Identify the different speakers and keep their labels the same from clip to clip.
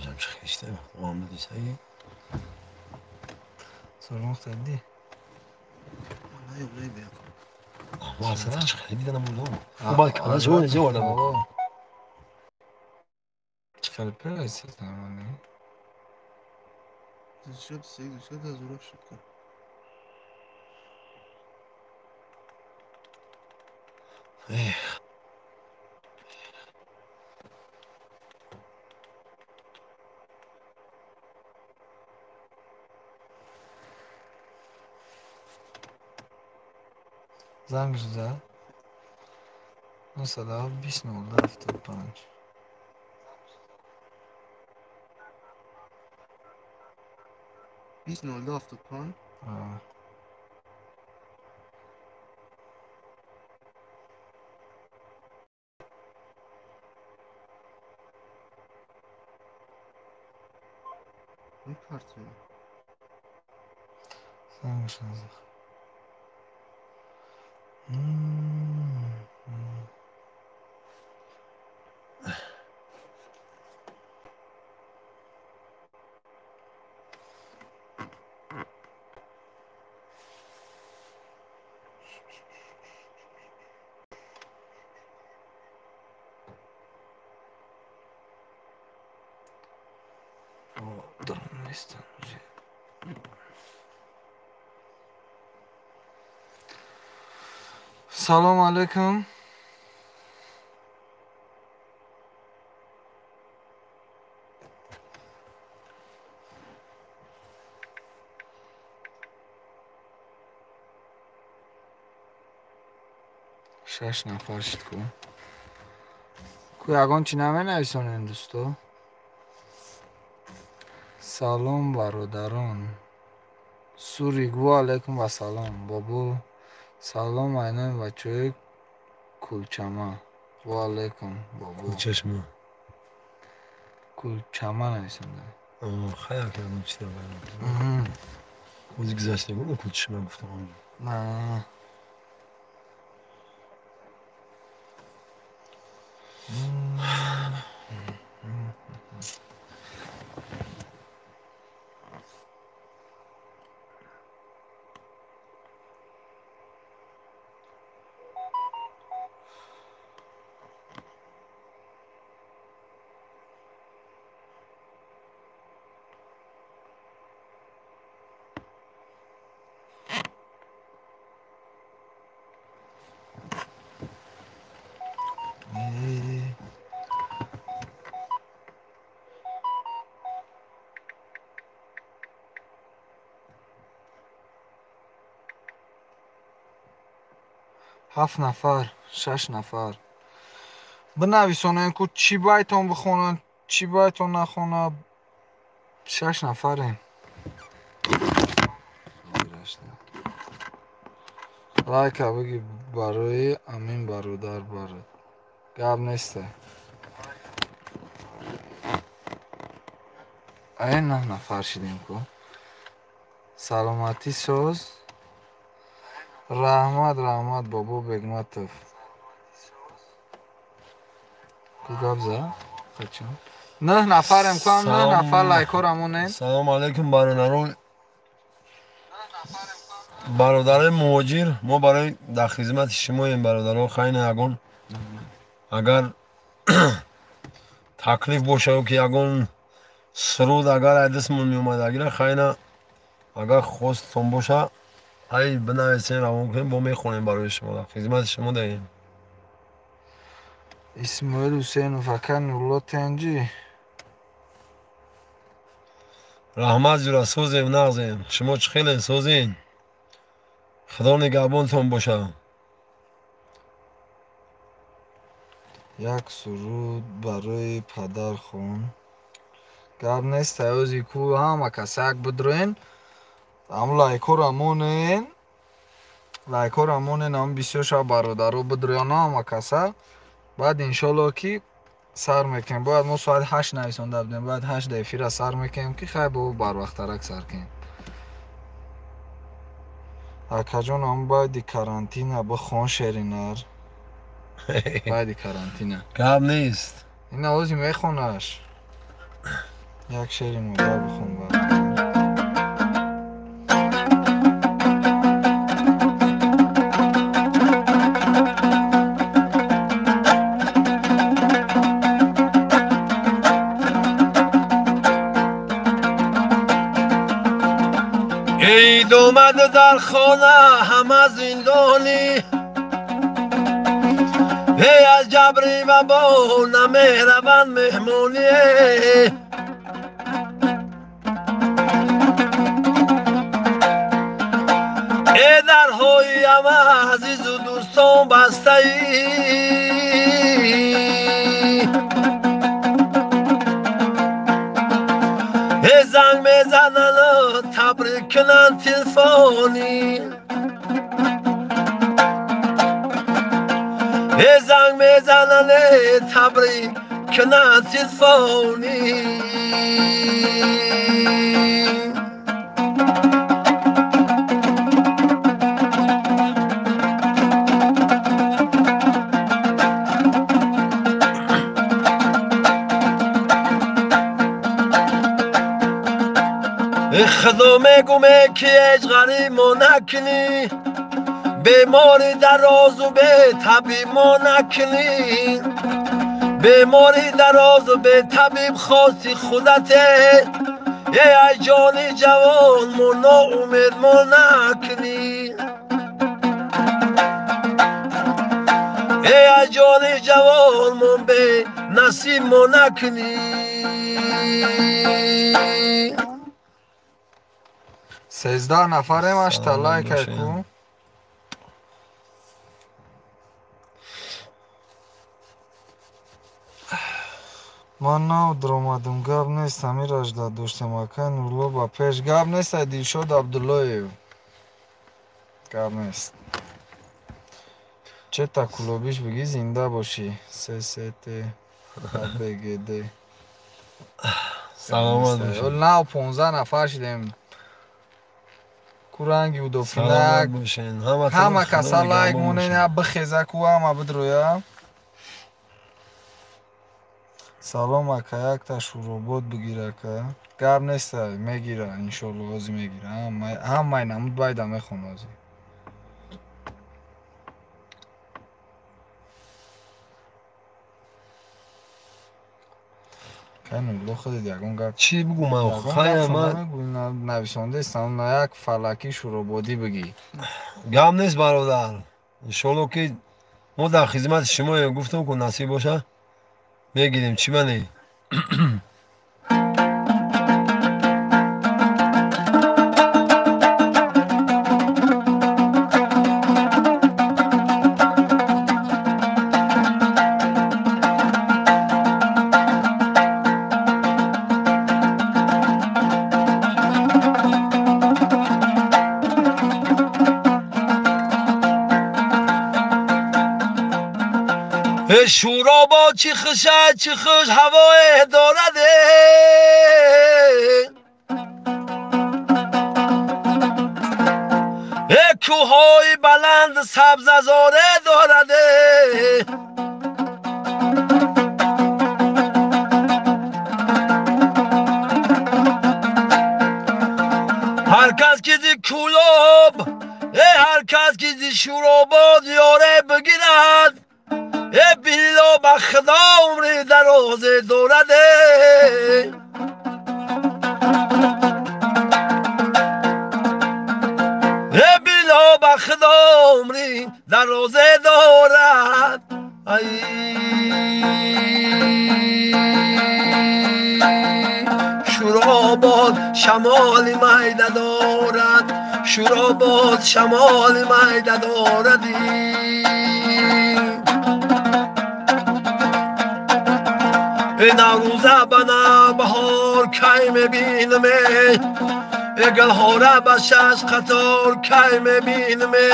Speaker 1: Чӣ хешта
Speaker 2: Sormak dedi. Чӣ хеле нормально.
Speaker 1: Эх.
Speaker 2: Занг зад. 920 75.
Speaker 3: 20 02 75. Мепартоем.
Speaker 2: Зангш назад. Салом алейкум. Шаш нафар шид ку. Ку ягон чӣ наменависонем, дӯсто? Салом, бародарон. Сурик, ва алейкум вассалом. Бобо, салом, айнои бачаҳои Кулчама. Ва алейкум, бобо.
Speaker 1: Кулчашма.
Speaker 2: Кулчама нависонда.
Speaker 1: Хаяр кардам, чӣ ози гузашта гуфтам, кулчашма гуфтам.
Speaker 2: На. Ҳафт нафар, шаш нафар. Бинависонем, ку чӣ байтон бихонанд, чӣ байтон нахонад. Шаш нафарем. Лайка биги барои Амин бародар барад. Гап несте. Ай, наҳ нафар шидем ку. Саломатӣ соз. Раҳмат, раҳмат, бобо Бегматов. Ку гап за? Қачон? Нӯҳ нафарем ку, ҳам нӯҳ нафар лайкҳоро монем.
Speaker 1: Салом алейкум, бародарон. Бародарои муҳоҷир, мо барои дар хизмати шумоем, бародарон. Хайна ягон агар таклиф бошад ки ягон суруд агар ай дастмон меомадагира, хайна агар хостатон боша, ай бинависен, равон кунем, бо мехонем барои шумо, дар хизмати шумо даем.
Speaker 2: Исмоил Ҳусейнов, ака Нурулло тенҷӣ?
Speaker 1: Раҳмат, ҷура, созем, нағзем. Шумо чӣ хеле созен? Худо нигаҳбонтон боша.
Speaker 2: Як суруд барои падар хон. Гап нест, ози ку ҳама касак бидроен, ҳам лайкҳоро монен, лайкҳоро монен, ҳам бисёр шава бародаро бидроян ҳама каса. Баъд иншолло ки сар мекунем. Бояд мо соати 8 нависонда будем, бояд 8 да эфира сар мекунем, ки хай бо барвақттарак сар кунем. Акаҷон, ҳам баъди карантина бихон шеринар. Баъди карантина.
Speaker 1: Гап нест.
Speaker 2: Ина ози мехонаш. Як шеъри модар бихон бародар.
Speaker 1: Ид омад дар хона ҳама зиндонӣ, эй аз ҷабри вабо намераванд меҳмонӣ. Э дарҳои ҳама азизу дӯстон бастаӣ, э занг мезананд табрик кунанд телефонӣ, э занг мезананд табрик кунанд телефонӣ. Худо мегӯме ки ҳеҷ ғариб мо накунӣ, бемори дарозу бетабиб мо накунӣ, бемори дарозу бетабиб хоси худате, эй ай ҷони ҷавон мо ноумед мо накунӣ, эй ай ҷони ҷавон мо бенасиб мо накунӣ.
Speaker 2: 13 нафарем, 8 лайк ку. Ман нав даромадам, гап нест, ҳамираш да доштам ака Нурло ба пеш. Гап нест, ай Дилшод Абдуллоев. Гап нест. Чета кулобиш бигӣ, зинда бошӣ. ССТ БГД.
Speaker 1: Саломат бошӣ.
Speaker 2: Нав 15 нафар шидем. Куранги удофинак. Ҳама каса лайк монен, я бихеза ку ҳама бидроя. Салом ака, якта шӯробод бигир ака. Гап нест, мегира, иншолло ҳозир мегира. Ҳамаи намуд байда мехона ҳозир. Нурло худат ягон гап
Speaker 1: чӣ бугӯ? Ман хая ман
Speaker 2: нависондаистам, на як фалакӣ шӯрободӣ бигӣ.
Speaker 1: Гап нест бародар, иншолло ки мо дар хизмати шумоем. Гуфтам ку насиб боша мегирем. Чӣ мане? Шӯробод чӣ хуша, чӣ хуш ҳавое дорад, э кӯҳҳои баланд сабзазоре дорад. Ҳар кас ки зи кӯлоб, э ҳар кас ки зи Шӯробод ёре бигирад, э билло ба худо умри дарозе дорад. Э билло ба худо умри дарозе дорад. Ай Шӯробод шамоли майда дорад, Шӯробод шамоли майда дорад. Наврӯза ба навбаҳор кай мебинаме, э гулҳора ба шаш қатор кай мебинаме,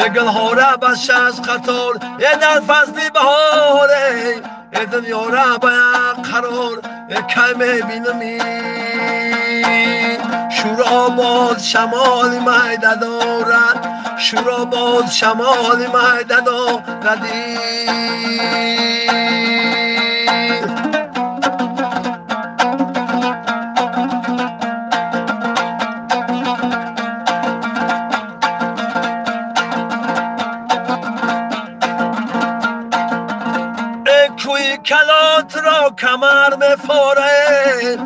Speaker 1: э гулҳора ба шаш қатор, э дар фасли баҳоре, э дунёра ба як қарор, э кай мебинамӣ. Шӯробод шамоли майда дорад, Шӯробод шамоли майда дорад. туро камар мефоре,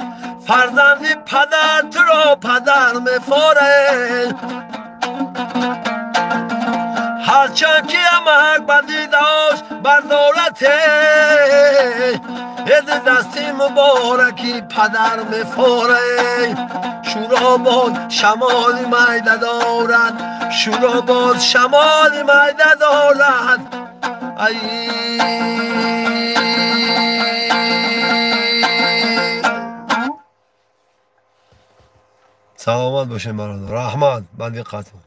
Speaker 1: фарзанди падар туро падар мефоре. Ҳарчанд ки амак ба дидош бардорате, эди дасти мубораки падар мефоре. Шуробод шамоли майда дорад, шуробод шамоли майда дорад. Ай саломат бошед бародар, раҳмат ба диққатон.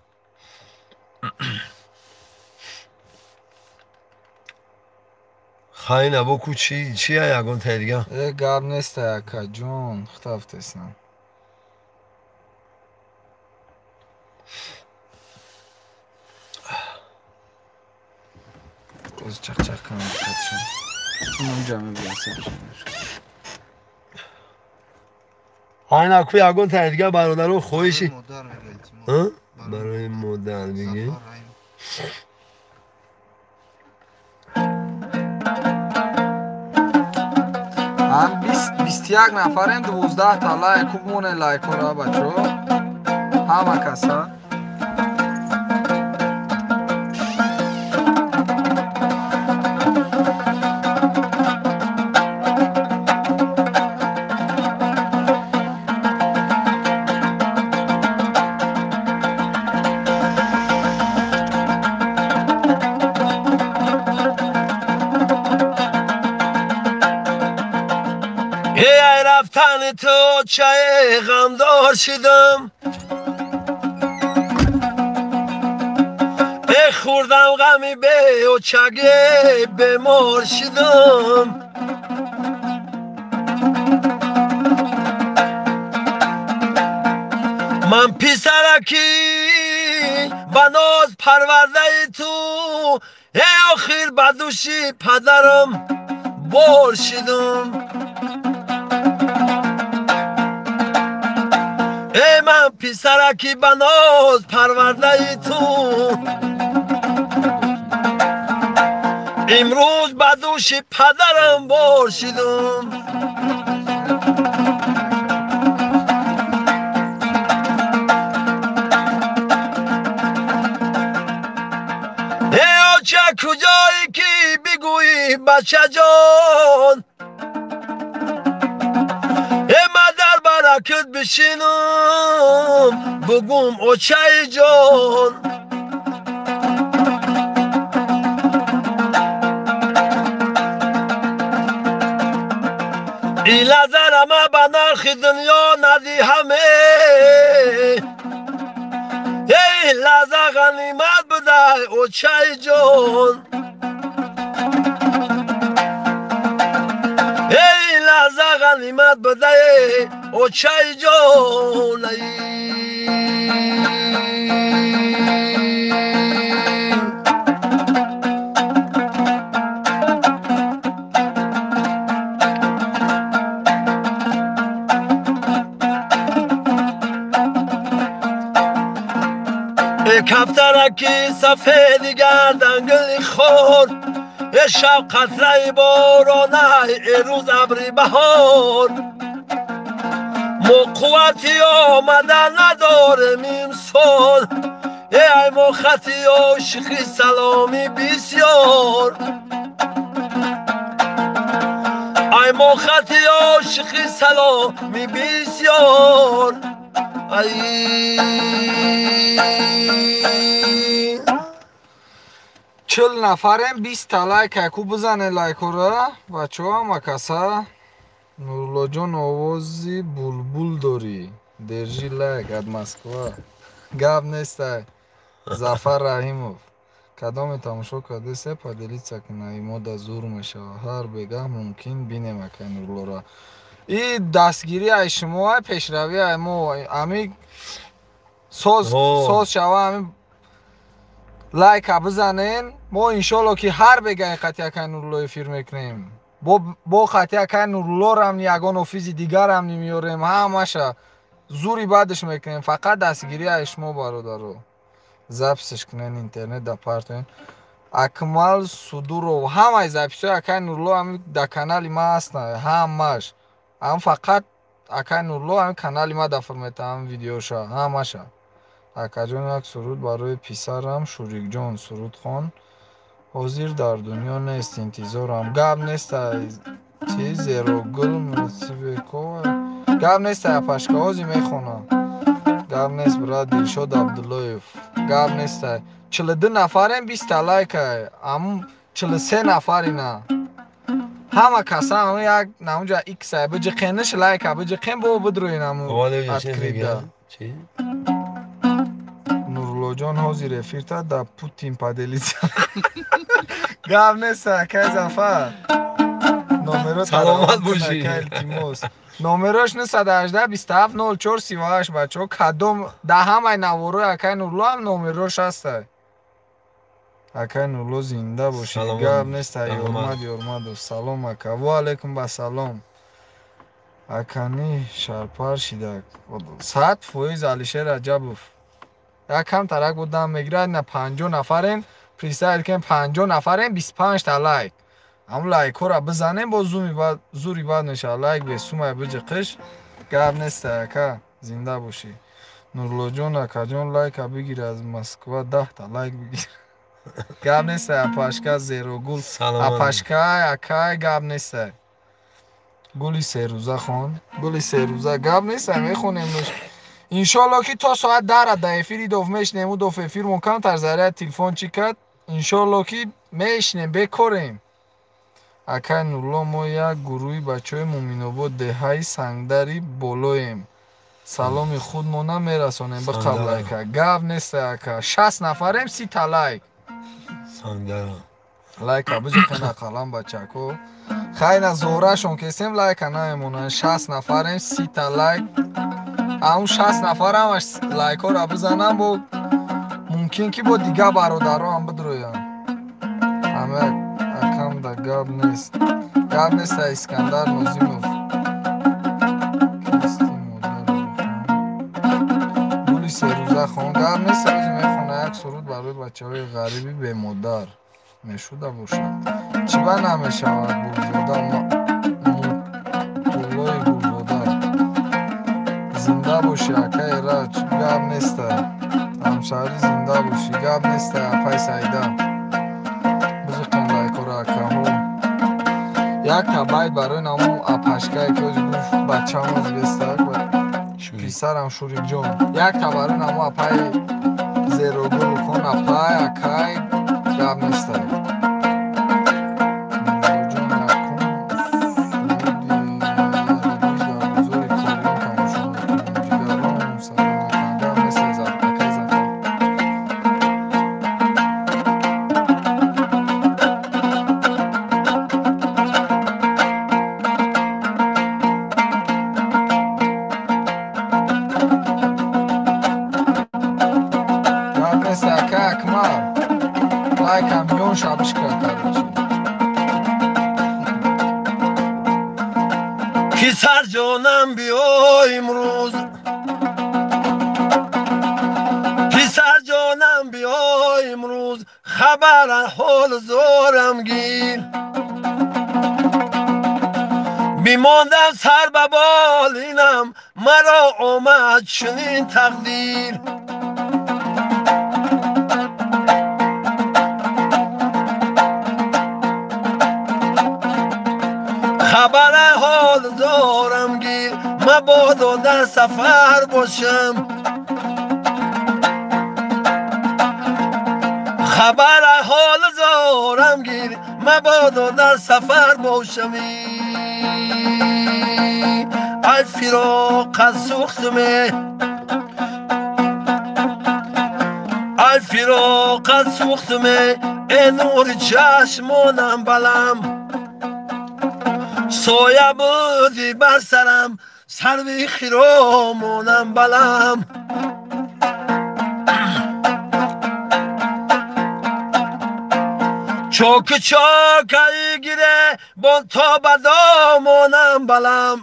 Speaker 1: Хайна боку чи чия ягон таи дига?
Speaker 2: Э гап неста ака ҷон, хутафтесам. Оз чақ-чақ кунам диққатшон.
Speaker 3: Унҷа мебиёсам.
Speaker 1: Айна ку ягон таи дига бародарон хоҳиши? Барои модар бигӣ?
Speaker 2: Ҳам 21 нафарем, 12 та лайк куб моне лайкора бачо. Ҳама каса.
Speaker 1: Рафтани ту чаи ғамдор шидам, бехӯрдам ғами беочаге бемор шидам. Ман писараки ба ноз парвардаи ту, э охир ба души падарам бор шидам. Эй ман писараки ба ноз парвардаи ту, имрӯз ба души падарам бор шидам. Эй оча куҷое ки бигӯӣ бачаҷон, э мадар баракат бишинам бугум очаи ҷон. Ин лаҳзарама ба нархи дунё надиҳаме, эй лаҳза ғанимат будай очаи ҷон. Эй лаҳза ғанимат будай очаи ҷон. Э кафтараки сафеди гардангили хор, э шаб қатраи боронай, э рӯз абри баҳор. Мо қуввати омада надорем имсол, э ай мо хати ошиқи саломи бисёр. Ай мо хати ошиқи саломи бисёр. Ай
Speaker 2: 40 нафарем, 20 та лайк ку бизане лайкора бачо ҳама каса. Нуруллоҷон овози булбул дорӣ, держи лайк от Москва. Гап нестай. Зафар Раҳимов кадоме тамошо кардесе поделиться куна, имода зур мешава. Ҳар бегаҳ мумкин бинем акай Нуруллора. И дастгирӣ ай шумо, ай пешравӣ ай мо, ами соз соз шава, ами лайка бизанен. Мо иншолло ки ҳар бегаҳи қатъи акай Нурулло эфир мекунем. Бо қатъи акай Нуруллорам ягон офизи дигарам меорем, ҳамаша зури бадш мекунем. Фақат дастгирӣ ай шумо бародаро. Записш кунен, интернет да партоен. Акмал Судуров ҳамаи записҳои акай Нурулло ҳами дар канали ма ҳастанд, ҳамаш. Ам фақат акай Нурулло ҳами канали ма дафр метаҳам видеоша, ҳамаша. Акаҷон як суруд барои писарам Шурикҷон сурудхон ҳозир дар дунё нест, интизорам. Гап нест чи Зерогул Мусибекова. Гап нест апашка, ҳозир мехонам. Гап нест брат Дилшод Абдуллоев. Гап нест. 42 нафарем 20 лайк. Ам 43 нафарина. Ҳама каса ам як намуҷа X ай биҷиқениш лайк биҷиқен бо бидроин аму. Открида.
Speaker 1: Чи?
Speaker 2: Нуруллоҷон ҳозир эфирта да Путин поделиться. Гап нест акай Зафар. Номеро
Speaker 1: саломат бошӣ.
Speaker 2: Акай илтимос. Номерош 918 27 04 38 бачаҳо кадом да ҳамаи наворои акай Нурулло ҳам номерош ҳастай. Акай Нурулло зинда бошӣ. Гап нест Ёрмад Ёрмадов. Салом ака. Ва алайкум басалом. Акани шарпар шидак. 100% Алишер Раҷабов. Як кам тарак будам мегирад на 50 нафарем. Представь кем 50 нафарем 25 та лайк. Ам лайкҳоро бизанем бо зуми бад зури бад мешавад. Лайк бе сумай биҷиқиш. Гап нест ака, зинда бошӣ. Нуруллоҷон акаҷон лайка бигир аз Москва 10 та лайк бигир. Гап нест апашка Зерогул. Апашка акай гап нест. Гули серӯза хон. Гули серӯза гап нест мехонем. Иншоалло ки то соат 10 да эфири доф мешнем, у доф эфирмон камтар заряд телефон чӣ кард. Иншоалло ки мешнем, бекорем. Акай Нурулло мо як гурӯҳи бачаҳои Муминобод деҳаи Сангдари болоем. Саломи худмона мерасонем ба қабл ака. Гап нест ака. 60 нафарем 30 та лайк.
Speaker 1: Сангдара.
Speaker 2: Лайка биҷиқен ақаллан бачако. Хайна зорашон кесем лайка намемонанд. 60 нафарем 30 та лайк. Ам 60 нафар ҳамаш лайкҳоро бизанам бо мумкин ки бо дигар бародаро ҳам бидроянд. Ҳама акам да гап нест. Гап нест Искандар Нозимов. Гули серӯза хон. Гап нест ҳозир мехона як суруд барои бачаҳои ғариби бемодар. Мешуда бошад. Чӣ ба намешавад Гулзода Мутуллои Гулзода. Зинда бошӣ акай Раҷ. Гап нест. Ҳамшаҳрӣ зинда бошӣ. Гап нест апай Саида. Биҷиқен лайкҳоро акаҳо. Як табайт барои наму апашкае ки ҳозир гуфт бачам озбестак писарам Шурикҷон. Як та барои наму апай Зерогул хон апай акай гап нест.
Speaker 1: Писарҷонам биё имрӯз, писарҷонам биё имрӯз, хабар ҳол зорам гир. Бимондам сар ба болинам, маро омад чунин тақдир. Хабар ҳол зорам гир, мабодо дар сафар бошам. Хабар ҳол зорам гир, мабодо дар сафар бошам. Ай фироқат сӯхтуме, ай фироқат сӯхтуме, э нури чашмонам балам. Соя буди бар сарам, сарви хиромонам балам. Чоки чокаи гире бон то ба домонам балам.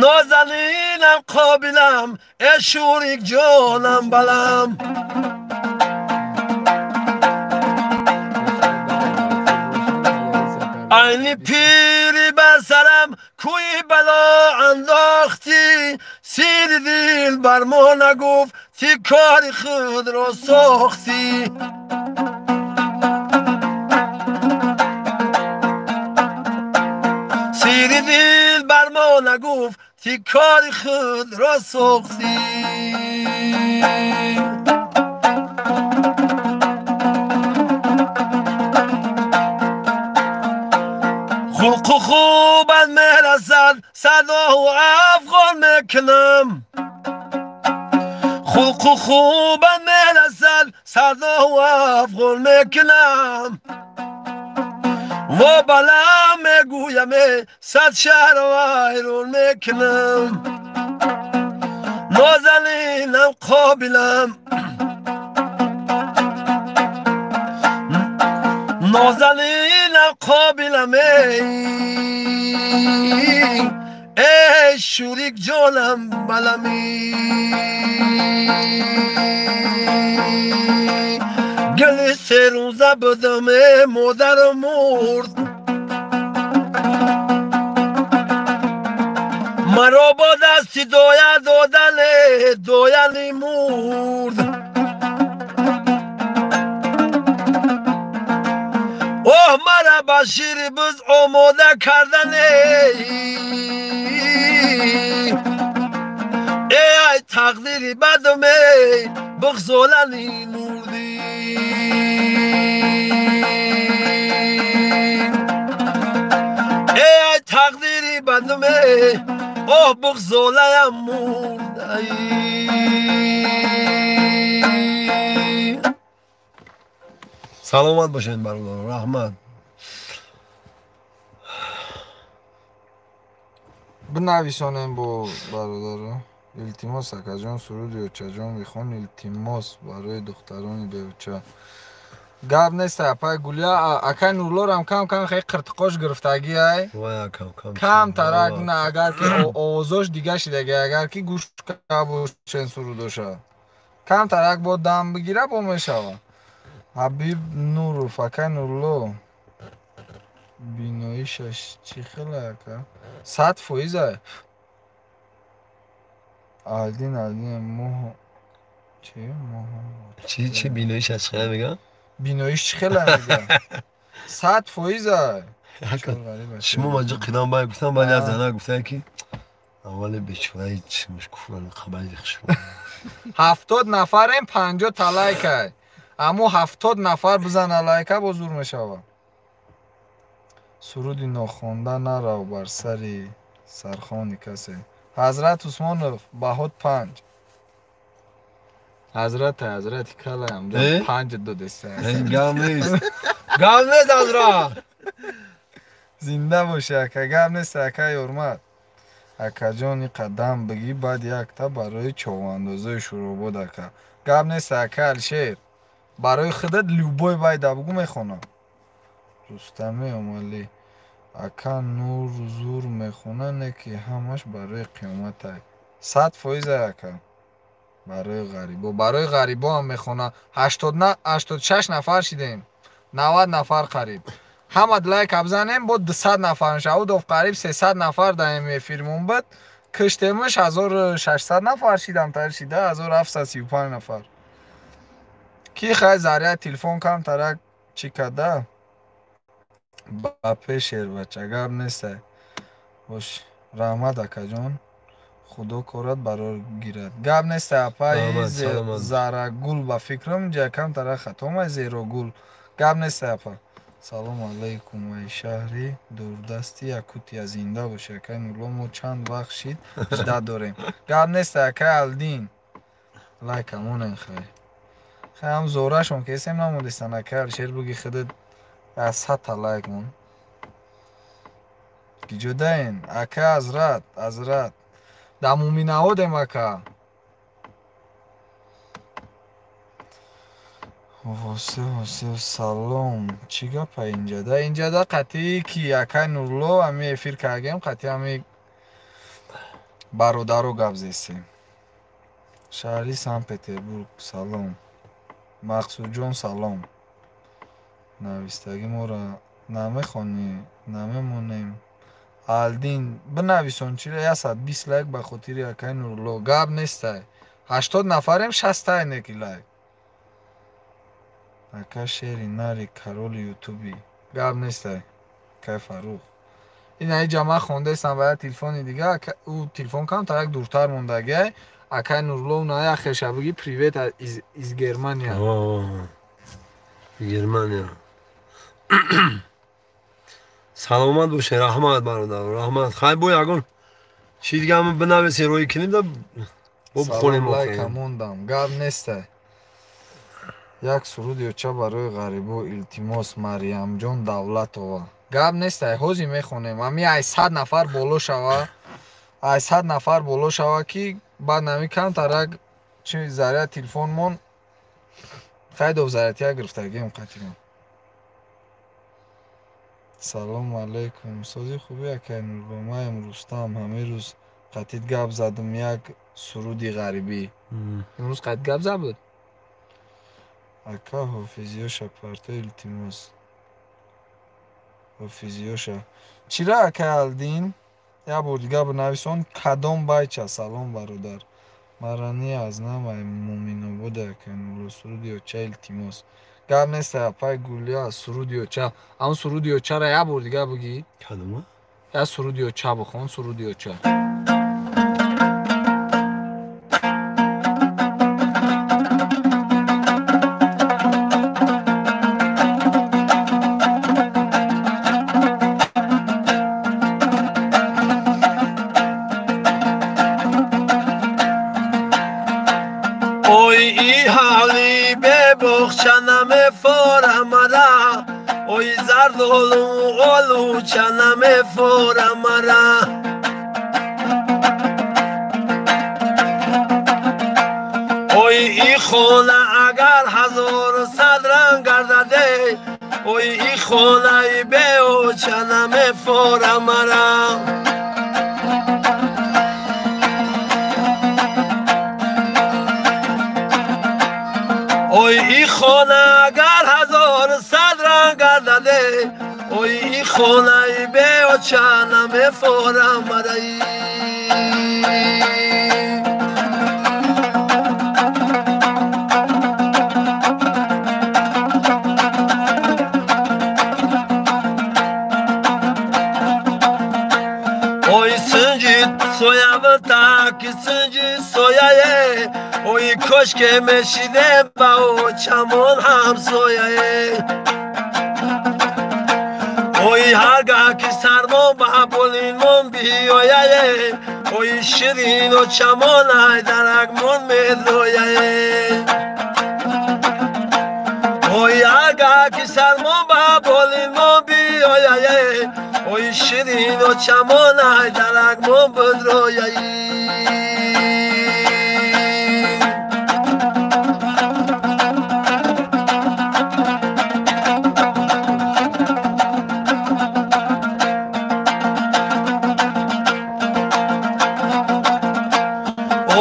Speaker 1: Нозанинам қобилам, э шурик ҷонам балам. Айни пири бар сарам кӯи бало андохтӣ, сири дил бар мо нагуфт, ти кори худро сохтӣ. Сири дил бар мо нагуфт, ти кори худро сохтӣ. Хулқу хубат мерасад, садоҳу афғон мекунам. Хулқу хубат мерасад, садоҳу афғон мекунам. Во бала мегӯяме, сад шаҳр вайрон мекунам. Нозанинам қобилам, нозанинам қобилам, эй шурик ҷонам балами. Гули серӯза будам, модарам мурд, маро бо дасти доя додане дояни мурд. Оҳ, мара ба шири буз омода кардане, эй тақдири бадаме, бигзолани мурдӣ. Эй тақдири бадаме, оҳ бигзолаям мурд. Саломат бошед, бародар, раҳмат.
Speaker 2: Бинависонем бо бародаро. Илтимос, акаҷон, суруди очаҷон бихон, илтимос, барои духтарони беоча. Гап нест, апай Гулия, акай Нурлорам кам кам хеле қиртиқош гирифтагӣ ай. Кам тарак на, агар ки овозош дига шидаги, агар ки гӯш бошен сурудоша. Кам тарак бо дам бигира, бо мешава. Ҳабиб Нуров, акай Нурло, биноишаш чӣ хеле ака? 100% ай. Алдин, алдин, моҳ чӣ моҳ?
Speaker 1: Чӣ чӣ биноишаш чӣ хеле мегӯям?
Speaker 2: Биноиш чӣ хеле мегӯям? 100% ай.
Speaker 1: Шумо маҷо қидам бай гуфтам, баъд аз зана гуфтам ки аввали бечораи чимш куфран қабали хушро.
Speaker 2: 70 нафарем, 50 та лайк ай. Аммо 70 нафар бизана лайка, бо зур мешавад. Суруди нохонда нарав бар сари сархони касе. Ҳазрат Усмонов, баҳот 5. Ҳазрат, ҳазрати калаям, 5 додеста.
Speaker 1: Гап нест. Гап нест, ҳазрат.
Speaker 2: Зинда боши, ака, гап нест, ака Ёрмат. Акаҷон, қадам бигӣ, баъд якта барои човандозои Шӯробод, ака. Гап нест, ака Алишер. Барои худат любой байда бугу, мехонам. Рустами Омалӣ, ака Нур зур мехона, не ки ҳамаш барои қиёмат ай. 100% ай, ака. Барои ғарибо, барои ғарибо ҳам мехона. 86 нафар шидем, 90 нафар қариб. Ҳама лайк бизанем, бо 200 нафар мешавад. Удов қариб 300 нафар дар эфирмон буд. Киштемаш 1600 нафар шидам, тар шида 1735 нафар. Ки хай заряд телефон кам тарак чӣ када? Ба пеш ербача, гап нестай. Бош, раҳмат, акаҷон. Худо корат барор гирад. Гап нестай, апаи Зарагул, ба фикрам ҷа кам тарак хатомай Зерогул. Гап нестай, апа. Салом алейкум, ай шаҳри дурдасти Якутия, зинда боши, акай Нурло, мо чанд вақт шид жда дорем. Гап нестай, акай Алдин. Лайк амонен хай. Хай ҳам зорашон ки эсем намодистан, акай Алишер, буги худат аз 100 та лайк мон. Киҷодаен, ака Азрат, Азрат. Дар Муминаодем, ака. Восе, восе, салом. Чӣ гапа инҷада? Инҷада қатъи ки акай Нурло ами эфир кардем, қатъи ами бародаро гап зестем. Шаҳри Санкт-Петербург, салом. Мақсудҷон, салом. Навистагӣ моро Намехонӣ, намемонем. Алдин бинависон чира 120 лайк ба хотири акай Нурулло. Гап нестай. 80 нафарем 60 неки лайк. Ака шери нари короли ютуби. Гап нестай. Кай Фарух. Ин аи ҷама хондестам ба як телефони дига, ӯ телефон камтар як дуртар мондагиай. Акай Нурулло на як хеша бигӣ привет из Германия.
Speaker 1: Германия. Саломат бошед, раҳмат бародар, раҳмат. Хай бо ягон чи дига ҳам бинависен рӯи кунем да бихонем.
Speaker 2: Лайка мондам, гап нестай. Як суруди оча барои ғарибо илтимос Марьямҷон Давлатова. Гап нестай, ҳозир мехонем. Ами ай 100 нафар боло шава, ай 100 нафар боло шава ки баъд нами камтарак чи заряд телефонмон хайдов зарядия гирифтагием қатигам. Салом алейкум. Сози хуби акай Нурулло. Маем Рустам. Ҳамин рӯз қатид гап задам як суруди ғарибӣ.
Speaker 3: Имрӯз қатид гап зад буд?
Speaker 2: Ака ҳофизиёша парто илтимос. Ҳофизиёша. Чира акай Алдин? Як бор дига бинависон кадом байча? Салом бародар. Марани аз намай Муминобода акай Нурулло суруди оча илтимос. Гап нест апай Гулия суруди оча. Ам суруди очара як бор дига бигӣ.
Speaker 1: Кадома?
Speaker 3: Я суруди оча бихон, суруди оча.
Speaker 1: Ой и ҳавли бебоғча намефорамара, ой зардолу олуча намефорамара. Ой и хона агар ҳазору сад ранг гардаде, ой и хонаи беоча намефорамара. Ой и хона агар ҳазору сад ранг гардаде, ой и хонаи беоча намефорамара. Ой синҷи сояву таки синҷи сояе, ой кошке мешиде ба очамон ҳамсояе. Ой ҳаргаҳ ки сармо ба болинмон биёяе, ой ширин очамон ай даракмон медрояе. Ой ҳаргаҳ ки сармо ба болинмон биёяе, ой ширин очамон ай даракмон бидрояе.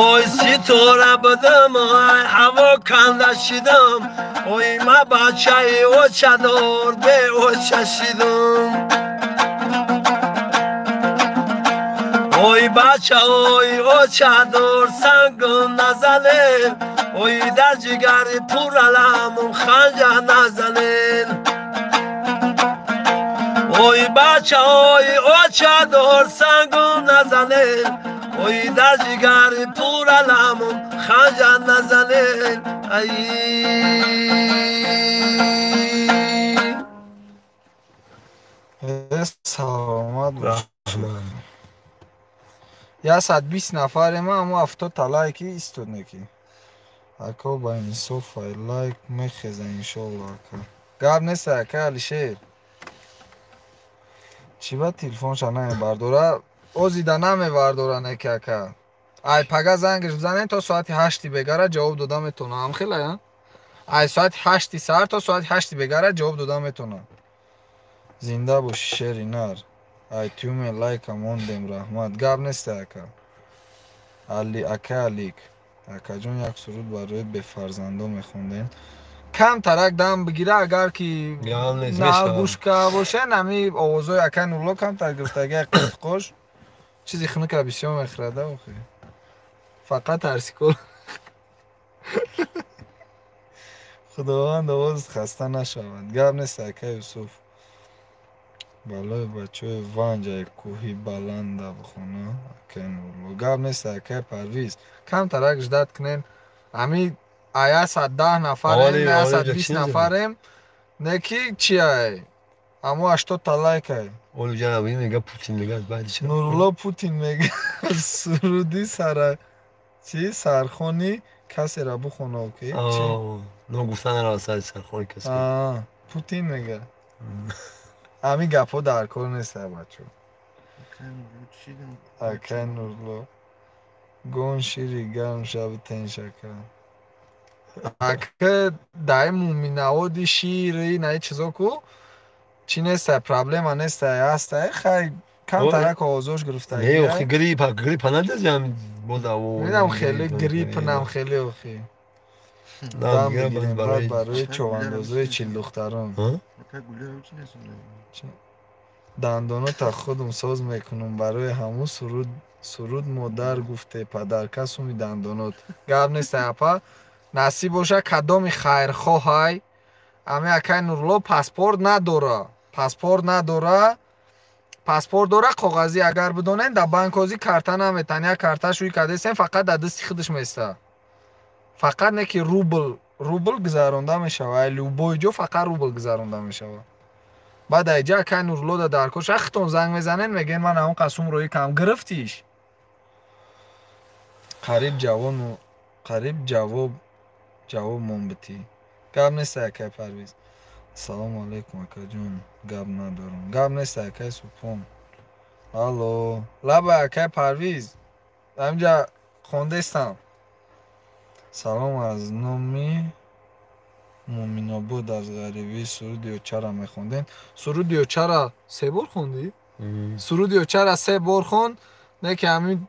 Speaker 1: Ой ситора будам, ай ҳаво канда шидам, ой ма бачаи очадор беоча шидам. Ой бачаои очадор сангум назанем, ой дар ҷигари пураламум ханҷа назанем. Ой бачаои очадор сангум назанем, ой дар ҷигари пураламум ханҷа назанем. Ай
Speaker 2: Саломат бош. 120 нафарем, аммо 70 та лайки истод неки. Ако ба инсоф ай лайк мехеза иншолло ака. Гап нест ака Алишер. Чӣ ба телефонша намебардора? Озида намебардора неки ака. Ай пага зангаш бизанем то соати 8 бегара ҷавоб дода метавонам. Хелая? Ай соати 8 саҳар то соати 8 бегара ҷавоб дода метавонам. Зинда боши шери нар. Ай тюме лайка мондем раҳмат. Гап нест ака. Али ака Алик. Акаҷон як суруд барои бефарзандо мехондем. Камтарак дам бигира, агар ки на гӯшка бошен, ами овозҳои акай Нурулло камтар гирифтага қитқош. Чизи хунука бисёр мехӯрада охи. Фақат тарсикол. Худованд овоз хаста нашавад. Гап нест акай Юсуф. Балои бачаҳои Ванҷ ай кӯҳи баланда бихона акай Нурулло. Гап нест акай Парвиз. Камтарак ждать кунем. Ами ая 110 нафарем, 120 нафарем. Не ки чи ай? Амо 80 та лайк ай.
Speaker 1: Олу ҷанаб мега Путин мега баъди чи?
Speaker 2: Нурулло Путин мега суруди сара чи сархони касера бухона ки чи?
Speaker 1: Ногуфта нарава сари сархони касе.
Speaker 2: Путин мега. Ами гапҳо дар кор нест бачо. Акай Нурулло. Гон шири гарм шаби теншака. Ака дай муминаводи шири наи чизо ку чи нестай, проблема нестай, ҳастай, хай камтарак овозош гирифтагӣ.
Speaker 1: Не, охи гриппа, гриппа надазям бода.
Speaker 2: Медам хеле грипп нам хеле охи. Дам бигирем баъд барои човандозои чилдухтарон. Дандонота худум соз мекунум барои ҳамун суруд суруд модар гуфте падарка суми дандонот. Гап нестай апа. Насиб боша кадоми хайрхоҳай. Ами акай Нурулло паспорт надора. Паспорт надора. Паспорт дора коғазӣ, агар бидонен дар банк ҳозӣ карта наметан, як карта шӯй кардесен, фақат дар дасти худаш места. Фақат не ки рубл, рубл гузаронда мешава. Ай любой ҷо фақат рубл гузаронда мешава. Баъд айҷа акай Нурулло да дар кор хитон занг мезанен, мегӯен ман ҳамон қасум роӣ кам гирифтиш. Қариб ҷавону қариб ҷавоб ҷавоб мон битӣ. Гап нест акай Парвиз. Ассалому алайкум акаҷон, гап надорам. Гап нест акай Субҳон. Алло, лаба акай Парвиз. Ҳаминҷа хондестам. Салом аз номи Муминобод аз ғарибӣ суруди Очара мехондем. Суруди Очара се бор хондӣ? Суруди Очара се бор хонд, не ки ҳамин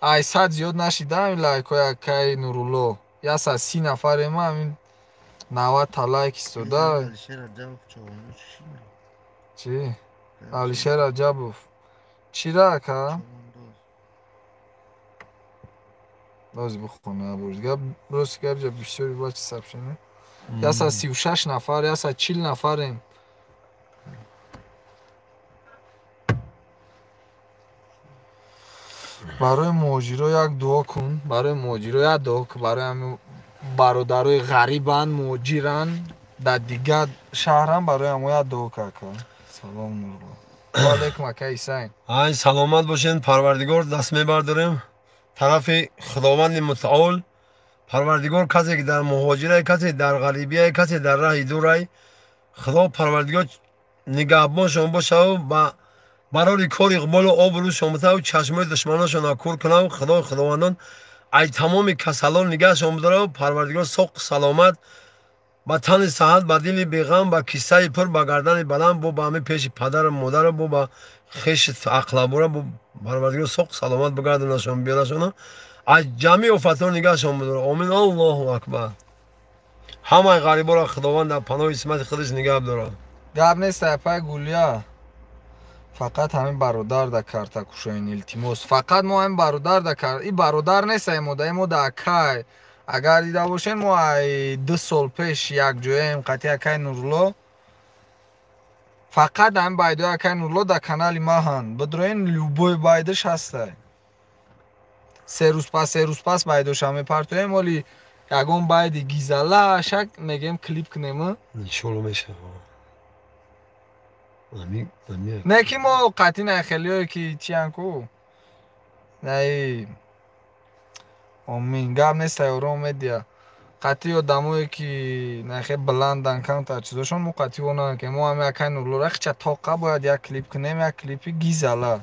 Speaker 2: ай сад зиёд нашида ҳамин лайкҳои акай Нурулло. 130 нафарем, ҳамин 90 та лайк истода. Чӣ? Алишер Раҷабов. Чира ака? Боз бихона бурд. Гап рости гап ҷа бисёри бачи сообщение. 136 нафар, 140 нафарем. Барои муҳоҷиро як дуо кун, барои муҳоҷиро як дуо кун, барои ҳамин бародарои ғарибанд, муҳоҷиранд, дар дигар шаҳранд, барои ҳамо як дуо кун ака. Салом Нурулло. Ва алайкум ака Исайн.
Speaker 1: Ай саломат бошен, Парвардигор даст мебардорем тарафи Худованди Мутаол. Парвардигор касе ки дар муҳоҷирай, касе дар ғарибияй, касе дар раҳи дурай, Худо Парвардигор нигаҳбоншон бошаву ба барори кори иқболу обрӯшон битаву чашмои душманошонро кур кунаву Худои худовандон ай тамоми касалон нигаҳшон бидораву Парвардигор соқ саломат ба тани саҳат, ба дили беғам, ба киссаи пур, ба гардани баланд, бо ба ҳамин пеши падару модару бо ба хеши ақлабура бо Парвардигор соқ саломат бигардонашон, биёрашона, аз ҷамъи офатҳо нигаҳшон бидора. Омин. Аллоҳу акбар. Ҳамаи ғариборо Худованд дар паноҳи исмати худаш нигаҳ бидорад.
Speaker 2: Гап нест апай Гулия. Фақат ҳамин бародар да карта кушоен, илтимос. Фақат мо ҳамин бародар да кар... И бародар нест ай мода, ай мода акай. Агар дида бошен, мо ай 2 сол пеш якҷояем қатъи акай Нурулло. Фақат ҳамин байдои акай Нурулло дар канали ма ҳанд. Бидроен, любой байдаш ҳастай. 3 рӯз пас, 3 рӯз пас байдоша мепартоем, оли ягон байди гизала шак мегем клип кунем.
Speaker 1: Иншолло мешава.
Speaker 2: Не ки мо қатъи най хелиое ки чиян ку. Най омин, гап нест ором медия. Қатъи одамое ки нахе баландан камтар чизошон мо қатъи во ки мо ҳами акай Нурулло рахча тоқа бояд як клип кунем, як клипи гизала.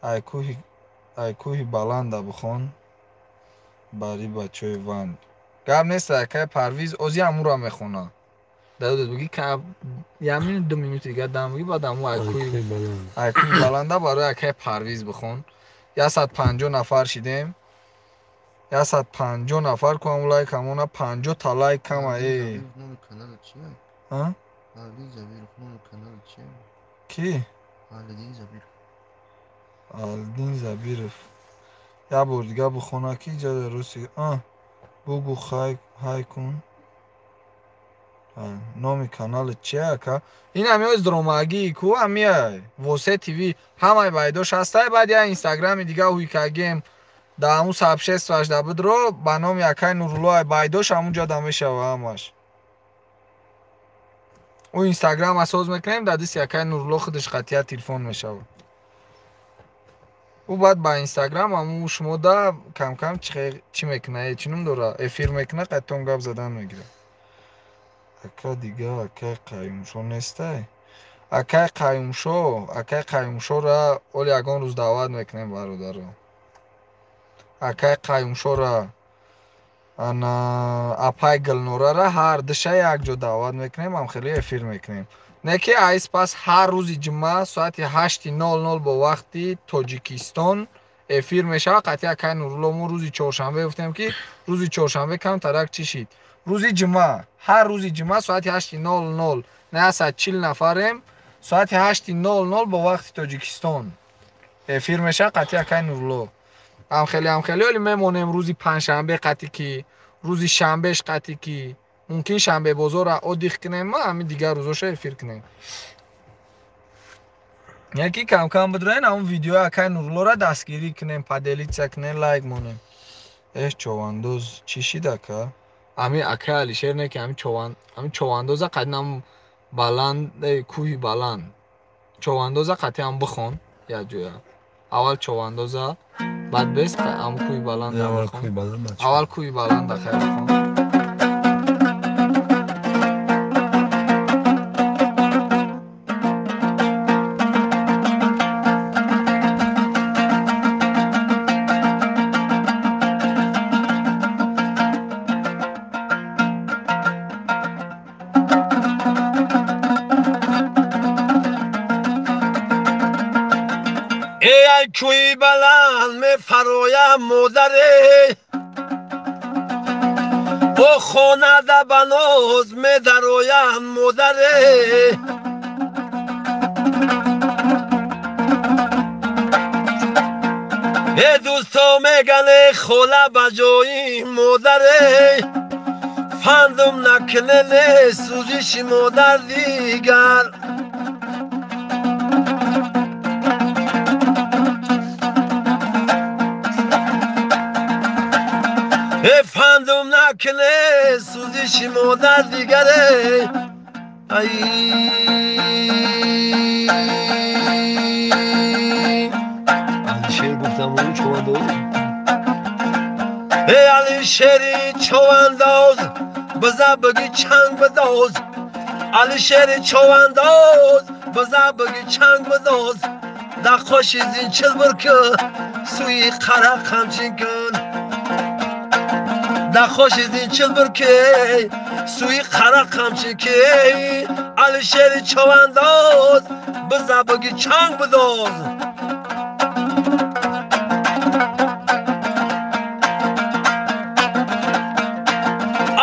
Speaker 2: Ай кӯҳи ай кӯҳи баланда бихон бари бачаҳои Ванҷ. Гап нест акай Парвиз, ози ҳамура мехона. Дадод буги як минут 2 минути дигар дам буги, баъд ҳаму ай кӯҳи баланда барои акай Парвиз бихон. 150 нафар шидем. 150 нафар ку ҳамун лайк ҳамона 50 та лайк кама э. А? Ки? Алдин Забиров. Я бор дига бухона ки иҷода руси. А, бугу хай хай кун. Номи канали чи ака? Ин ҳами оз дромагӣ ку ҳамия Восе ТВ ҳамаи байдош ҳастай. Баъд я инстаграми дига ҳуйкагем да ҳамун сообществоаш да бидро ба номи акай Нурулло байдош ҳамунҷо да мешава ҳамаш. Ӯ инстаграма соз мекунем да дисти акай Нурулло худаш қатъия телефон мешава. Ӯ баъд ба инстаграм ҳамун шумо да камкам чӣ мекуна, чӣ ном дора, эфир мекуна, қайтон гап задан мегирад. Ака дига акай Қаюмшо нестай? Акай Қаюмшо, акай Қаюмшора оли ягон рӯз даъват мекунем бародаро. Акай Қаюмшора ана апай Гулнорара ҳар душа якҷо даъват мекунем, ҳам хеле эфир мекунем. Не ки айс пас ҳар рӯзи ҷумъа соати 8:00 бо вақти Тоҷикистон эфир мешавад. Қатъи акай Нурулло мо рӯзи чоршанбе гуфтем ки рӯзи чоршанбе камтарак чӣ шид. Рӯзи ҷумъа, ҳар рӯзи ҷумъа соати 8:00 940 нафарем, соати 8:00 бо вақти Тоҷикистон эфир мешавад қатъи акай Нурулло. Ҳамхеле оли мемонем рӯзи панҷшанбе қатъи ки, рӯзи шанбеш қатъи ки, мумкин шанбе бозорро отдих кунем, ма ҳамин дигар рӯзоша эфир кунем. Яки камкам бидроен ҳамун видеои акай Нуруллоро дастгирӣ кунем, поделиться кунем, лайк монем. Эш човандоз чӣ шид ака?
Speaker 3: Ами акай Алишер не ки ами чован, ами човандоза қаднам баланд, кӯҳи баланд. Човандоза қатъиан бихон як ҷоя. Аввал човандоза, баъд бес ам кӯҳи баланд. Аввал кӯҳи баланд хайр бихон.
Speaker 1: Кӯи баланд мефароям модаре, бо хонада ба ноз медароям модаре. Э дӯсто мегане хола ба ҷои модаре, фандум накунене сӯзиши модар дигар. Фандум накуне сӯзиши модар дигаре. Ай Алишер гуфтам ӯ човандоз. Эй Алишери човандоз, биза биги чанг бидоз. Алишери човандоз, биза биги чанг бидоз. Дар қоши зинчил бир ки, сӯи қара қамчин кун. Дар қоши зинчил бир ки, сӯи қара қамчин ки. Алишери човандоз, биза биги чанг бидоз.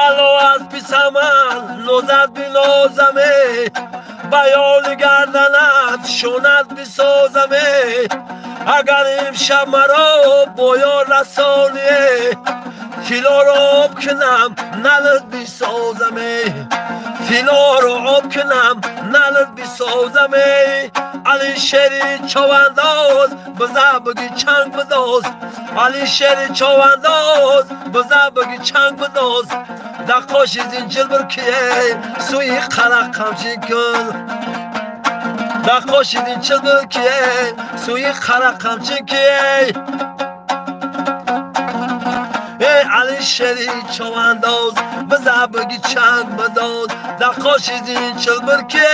Speaker 1: Ало аз писаман нозат бинозаме, ба ёли гарданат шонат бисозаме. Агар имшаб маро бо ёр расоние, тиллоро об кунам налат бисозаме. Тиллоро об кунам налат бисозаме. Алишери човандоз, биза биги чанг бидоз. Алишери човандоз, биза биги чанг бидоз. Дар қоши зинҷил бир ки, сӯи қара қамчин кун. Дар қоши зинҷил бир ки, сӯи қара қамчин ки. Эй Алишери човандоз, биза биги чанг бидоз. Дар қоши зинҷил бир ки,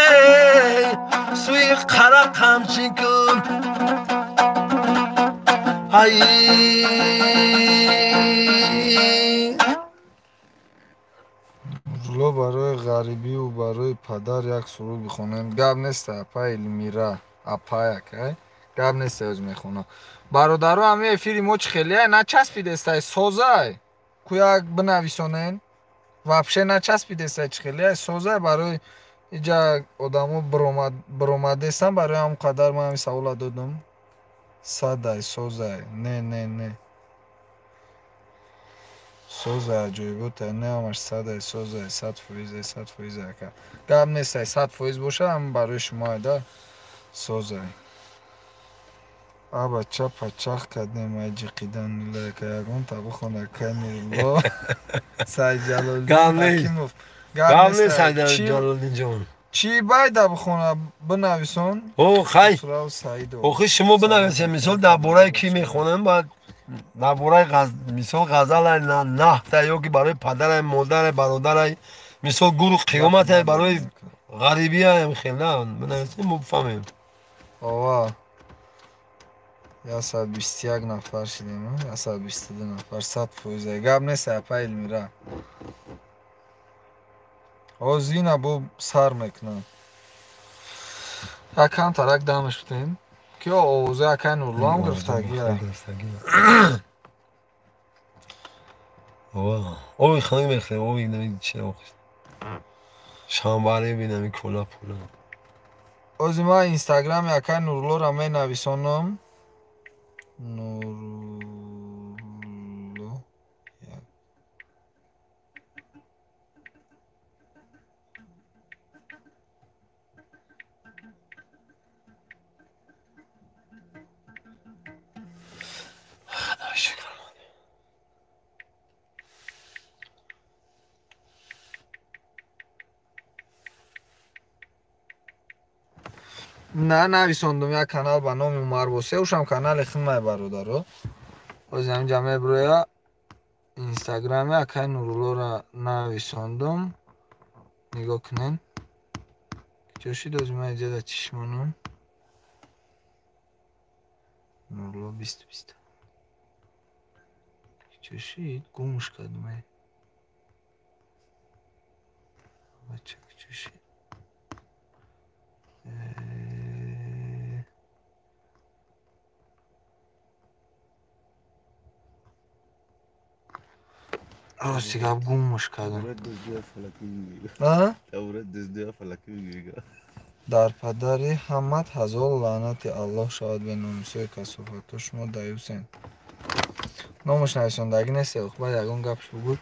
Speaker 1: сӯи қара қамчин кун. Ай
Speaker 2: Нурулло барои ғарибиву барои падар як суруд бихонем. Гап нест апай Элмира, апай акай. Гап нест, оз мехонам. Бародаро, ҳами эфири мо чӣ хеле начаспидестай, созай. Куяк бинависонен. Вообще начаспидестай, чӣ хеле созай барои иҷа одамо биромадестан, барои ҳам қадар ман ҳами савола додам. Садай, созай. Не, не, не. Созай аҷоиботай, не ҳамаш садай, созай, 100%, 100% ака. Гап нестай, 100% боша, ҳам барои шумо айда созай. Аба чапа чах кардем, ай ҷиқидан лайка ягонта бихона кай Нурулло. Сайҷалолиддин Ҳакимов.
Speaker 1: Гап нест, Сайҷалолиддин ҷон.
Speaker 2: Чӣ байда бихона бинависон?
Speaker 1: О, хай. Охи шумо бинависед, мисол дар бораи кӣ мехонем, баъд дар бораи мисол ғазалай наҳта ё ки барои падарай, модарай, бародарай, мисол гуру қиёматай, барои ғарибияем хел на бинависем, мо бифаҳмем.
Speaker 2: Ова. 121 нафар шидем, 122 нафар, 100%. Гап нест, апа Элмира. Ҳозир ина бо сар мекунам. Якам тарак дамаш бутем. Ки овоза акай Нурулло ҳам гирифтагия.
Speaker 1: Ова, ови ханак мехӯрем, ови нами чи охиш. Шанбаре бинами кола пула.
Speaker 2: Ҳозир ман инстаграми акай Нуруллоро менависонам. Нурулло як.
Speaker 1: Худо шукр.
Speaker 2: На нависондум як канал ба номи Умарбосе, ушам канали хидмай бародаро. Ҳозир ҳаминҷа меброя инстаграми акай Нуруллоро нависондум. Нигоҳ кунен. Куҷо шид? Ҳозир ман иҷа дар чишмонам. Нурулло 2020. Куҷо шид? Гумш кардум. Бача куҷо шид? Рости гап гумш кардам. Дар падари ҳамат ҳазор лаънати Аллоҳ шавад бе номусои касофатҳо шумо даюсен. Номаш нависондагӣ нест, баъд ягон гапш бугӯй.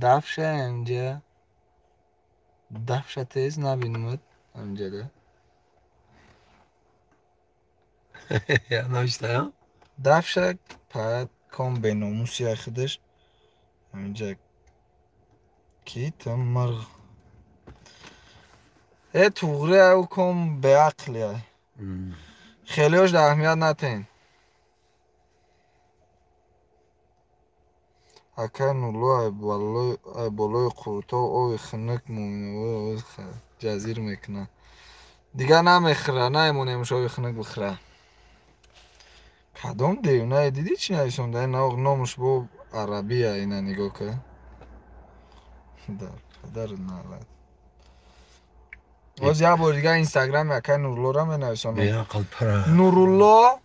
Speaker 2: Дафша инҷа. Дафша тез набинумад ҳаминҷада.
Speaker 1: Навиштаям?
Speaker 2: Дафша паят ком беномусия худаш. Ҳаминҷа ки ту мирғ. Э туғри аю ком беақлия. Хелиош дар аҳамият натен. Акай Нурулло ай болои қурутоб оби хунук мӯминоворо ҷазир мекунад. Дигар намехӯра, наемонемш оби хунук бихӯра. Кадом девонае дидӣ чӣ нависонда? Номаш бо арабия ина нигоҳ кун. Дар падару налат. Боз як бор дигар инстаграми акай Нуруллоро менависонам. Нурулло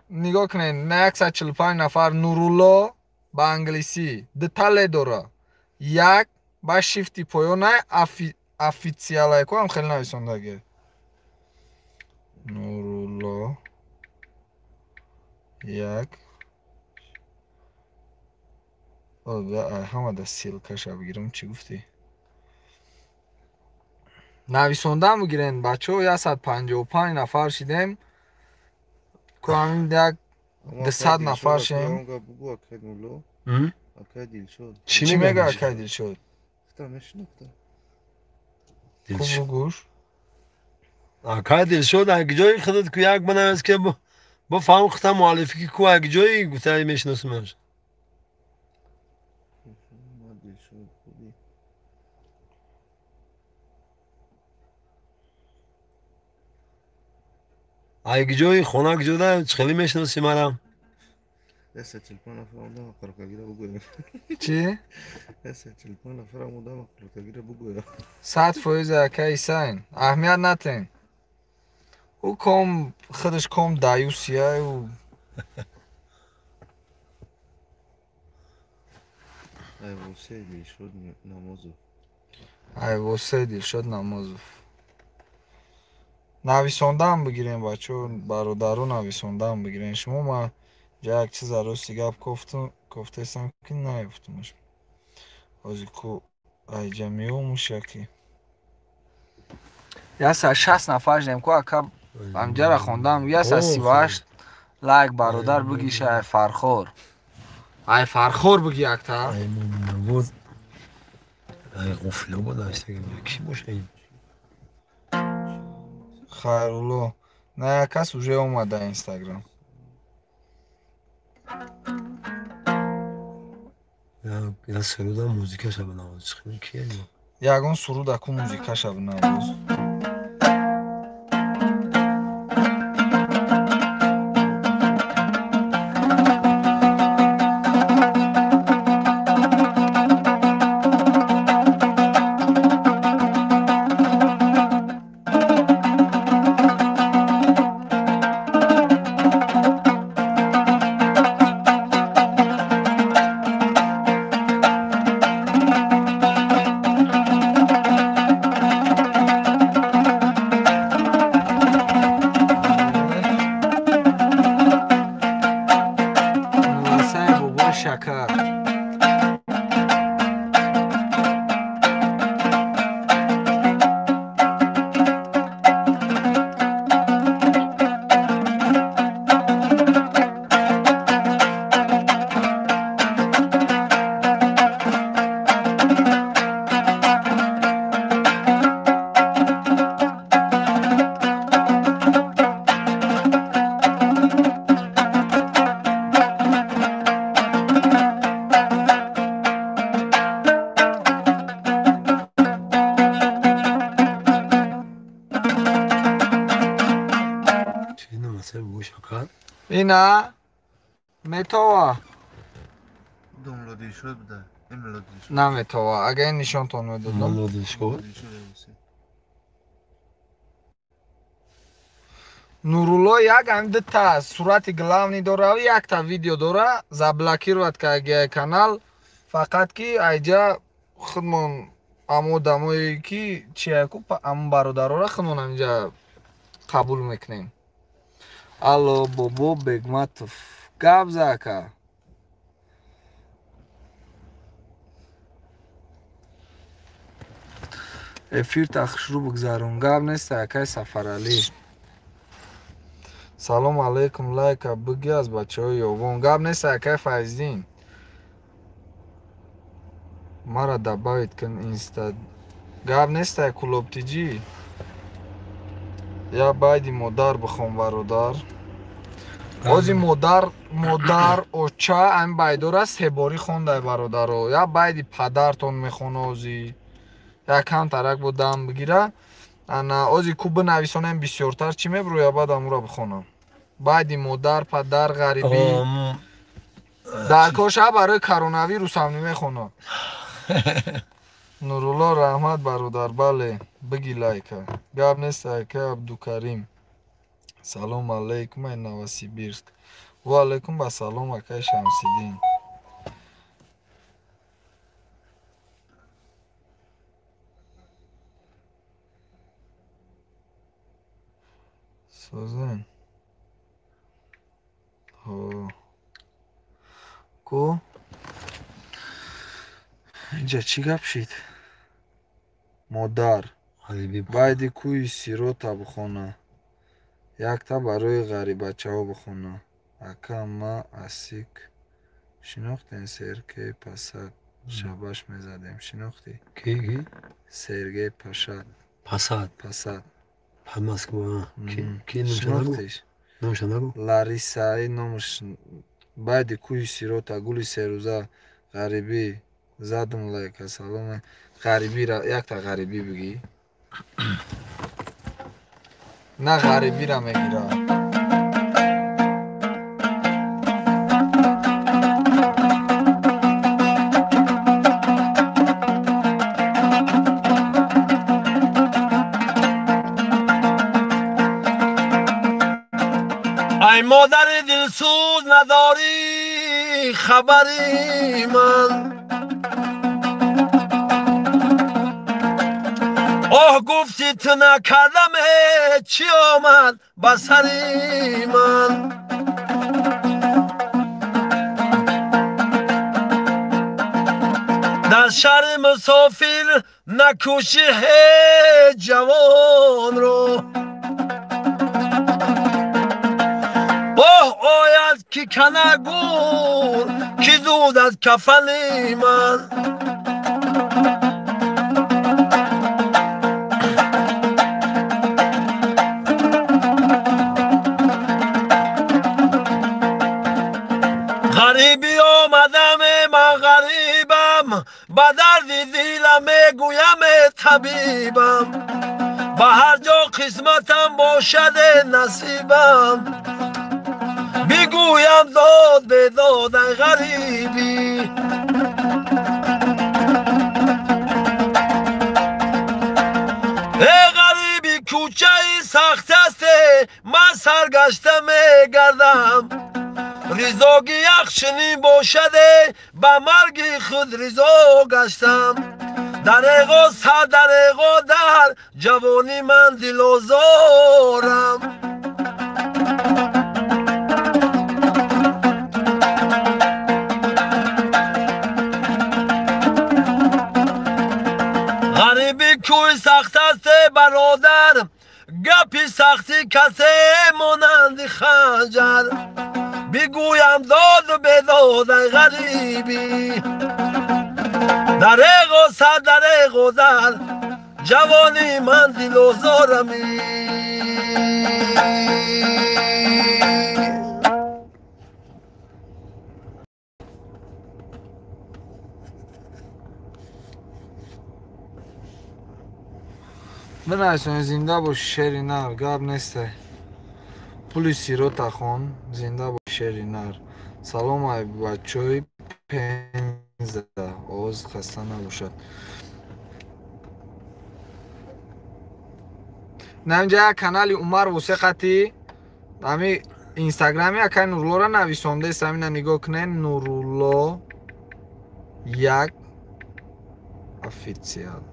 Speaker 2: нигоҳ кунед, на 145 нафар Нурулло ба англисӣ дута ле дора. Як ба шифти поёнай официалай ку ҳам хеле нависондаги. Нурулло як ҳама да ссылкаша бигирам. Чӣ гуфтӣ? Нависондан бигирен бачаҳо, 155 нафар шидем. Ку ҳамин як 200 нафар шем. Чӣ мега акай Дилшод? Ку бугӯш.
Speaker 1: Акай Дилшод як ҷои худат ку як бинавис ки бифаҳм худта муаллифӣ ки ку як ҷои гуфтаи мешиносимаш. Ай ҷои хона куҷода чӣ хеле мешиносӣ мара?
Speaker 2: Чӣ? 100% акай Исайн. Аҳамият натен. Ӯ ком худаш ком даюсия ӯ.
Speaker 4: Айвосе Дилшод Намозов.
Speaker 2: Айвосе Дилшод Намозов. Нависондаам бигирем бачаҳо, бародаро нависондаам бигирем. Шумо ма ҷа як чиза рости гап кофтаистам ки наёфтумаш. Ҳозир ку айҷа меомуш яке. 160 нафар шудем ку ака ҳамҷара хондам 138 лайк бародар бигиша ай Фархор. Ай Фархор биги якта.
Speaker 1: Ай Муминобод. Ай Ғуфлобод ки боша ин?
Speaker 2: Хайрулло. На як кас уже омада Инстаграм.
Speaker 1: Я суруда музикаша бинавоз. Кие?
Speaker 2: Ягон суруда ку музикаша бинавоз. Ина метова. Наметова. Агар ин нишонтон медодам. Нурулло як ҳам дута сурати главни дора, якта видео дора, заблокировать карда канал, фақат ки айҷа худмон амо одамое ки чияку амо бародарора худмон ҳаминҷа қабул мекунем. Алло, Бобо Бегматов. Гап за ака. Эфир тахшру бигзарон. Гап нест акай Сафаралӣ. Салом алейкум, лайка биги аз бачаҳои Ёвон. Гап нест акай Файздин. Мара добавить кун инста. Гап нест ай Кулоб ТЖ. Я байди модар бихон бародар. Ози модар, модар, оча ам байдора себорӣ хондай бародаро. Я байди падартон мехона ози. Я камтарак бо дам бигира. Ана ози ку бинависонем бисёртар чӣ мебурӯя баъд амура бихонам. Байди модар, падар, ғарибӣ. Дар коша барои коронавирус ҳам намехонам. Нурулло раҳмат бародар, бале, биги лайка. Гап нест ака Абдукарим. Салом алейкум ай Новосибирск. Ва алейкум ба салом акай Шамсиддин. Созен. Ҳо. Ку? Инҷа чӣ гап шид? Модар. Байди кӯи сирота бихона. Якта барои ғарибачаҳо бихона. Ака ма асик шинохтем Сергей Пасад. Шабаш мезадем. Шинохтӣ?
Speaker 1: Ки?
Speaker 2: Сергей Пашад.
Speaker 1: Пасад.
Speaker 2: Пасад.
Speaker 1: Под Москва. Ки
Speaker 2: шинохтиш?
Speaker 1: Номаша нагу?
Speaker 2: Лариса номаш байди кӯи сирота гули серӯза ғарибӣ задум лайка салом ғарибира якта ғарибӣ бигӣ. На ғарибира мегира.
Speaker 1: Ай модари дилсӯз надорӣ хабари ман. Оҳ гуфти ту накардаме чӣ омад ба сари ман. Дар шаҳри мусофир накӯшӣ ҳеҷ ҷавонро. Оҳ ояд ки кана гур ки дудад кафани ман. Ғарибӣ омадаме ман ғарибам, ба дарди дилам мегӯяме табибам. Ба ҳар ҷо қисматам бошаде насибам, бигӯям дод бедод ай ғарибӣ. Э ғарибӣ кӯчаи сахт асте, ман саргашта мегардам. Ризоги яхшинӣ бошаде, ба марги худ ризо гаштам. Дареғо сар дареғо дар ҷавонӣ ман дилозорам. Ғарибӣ кӯи сахт асте бародар, гапи сахтӣ касе монанди ханҷар. Бигӯям доду бедод ай ғарибӣ. Дареғо сар дареғо дар ҷавонӣ ман дилозорамӣ.
Speaker 2: Бинависонед зинда боши шери нар, гап несте. Пули сирота хон, зинда боши шери нар. Салом ай бачаҳои Пенза, овоз хаста набошад. Наинҷа як канали Умар Восеқати ҳами инстаграми акай Нуруллоро нависондааст, ҳамина нигоҳ кунед, Нурулло 1 официал.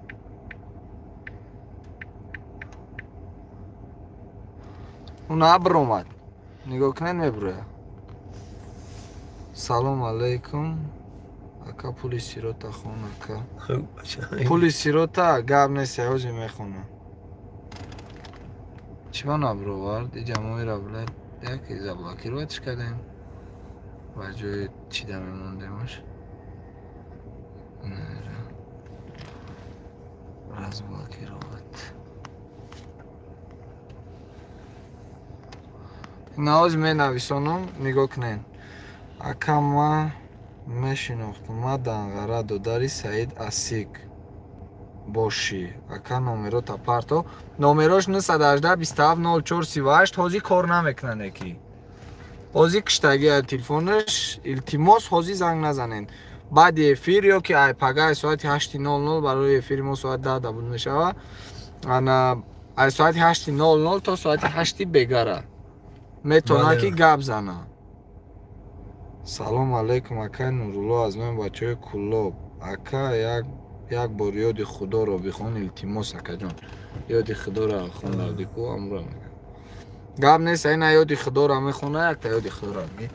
Speaker 2: Уна биромад. Нигоҳ кунед мебурояд. Салом алейкум. Ака пули сирота хон ака. Пули сирота гап нест, ҳозир мехонам. Чӣ ба набировард? Иҷа моира блядь, яке заблокировать кардем. Ба ҷои чида мемондемаш. Разблокировать. Наоз менависонам, нигоҳ кунед. Ака ма мешинохтам, ма Данғара додари Саид Асик бошӣ. Ака номерота парто. Номерош 918 27 04 38 ҳозир кор намекунанд ки. Ҳозир киштагия телефонаш, илтимос ҳозир занг назанед. Баъди эфир ё ки ай пагаи соати 8:00 барои эфири мо соат 10 да буд мешава. Ана ай соати 8:00 то соати 8 бегара. Метавонад ки гап зана. Салом алейкум акай Нурулло аз ман бачаҳои Куллоб. Ака як бор ёди Худоро бихон илтимос акаҷон. Ёди Худоро хондавди ку амро мегӯям. Гап нест, ина ёди Худоро мехона, якта ёди Худоро мегӯ.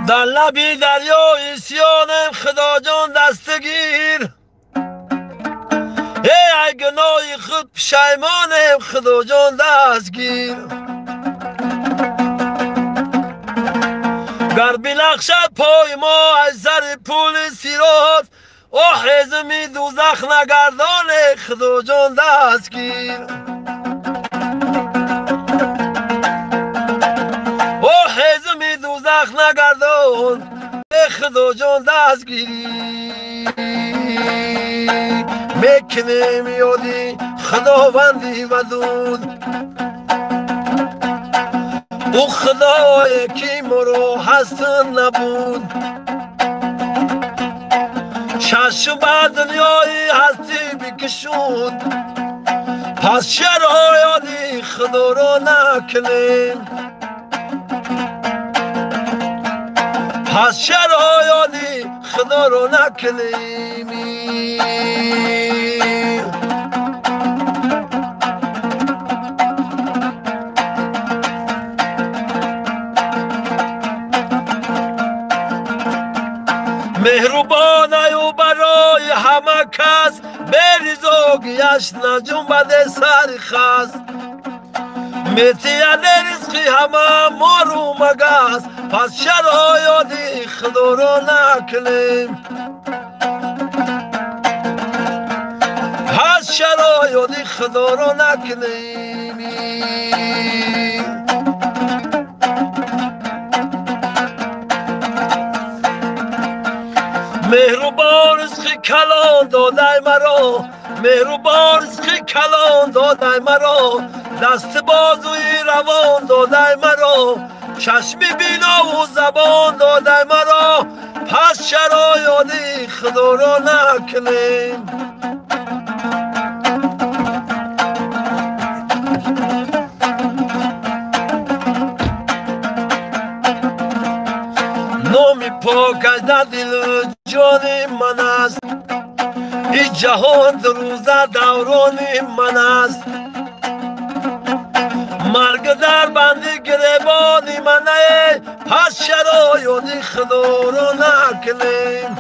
Speaker 1: Дар лаби дарёи сиёнем Худоҷон дастгир. Эй ай гуноҳи худ пушаймонем Худоҷон дастгир. Гар билахшад пои мо аз сари пули сирот, оҳ ҳезуми дӯзах нагардоне Худоҷон дастгир. Оҳ ҳезуми дӯзах нагардон, Худоҷон дастгирӣ. Мекунем ёди Худованди вадуд, ӯ Худое ки моро ҳасту набуд. Чашм ба дунёи ҳастӣ бикушуд, Пас чаро ёди худоро накунем? Пас чаро ёди худоро накунем? Меҳрубонаю барои ҳама кас, беризогияш наҷунбаде сари хас. Метияде ризқи ҳама мору магас, пас чаро ёди худоро накунем? Пас чаро ёди худоро накунем? Меҳрубон ризқи калон додай маро, меҳрубон ризқи калон додай маро, дасти бозуи равон додай маро, чашми бинову забон додай маро, пас чаро ёди худоро накунем? Номи покаш дар дилу ҷони ман аст, ин ҷаҳон дурӯза даврони ман аст. Марг дар банди гиребони ман, пас чаро ёди худоро накунем?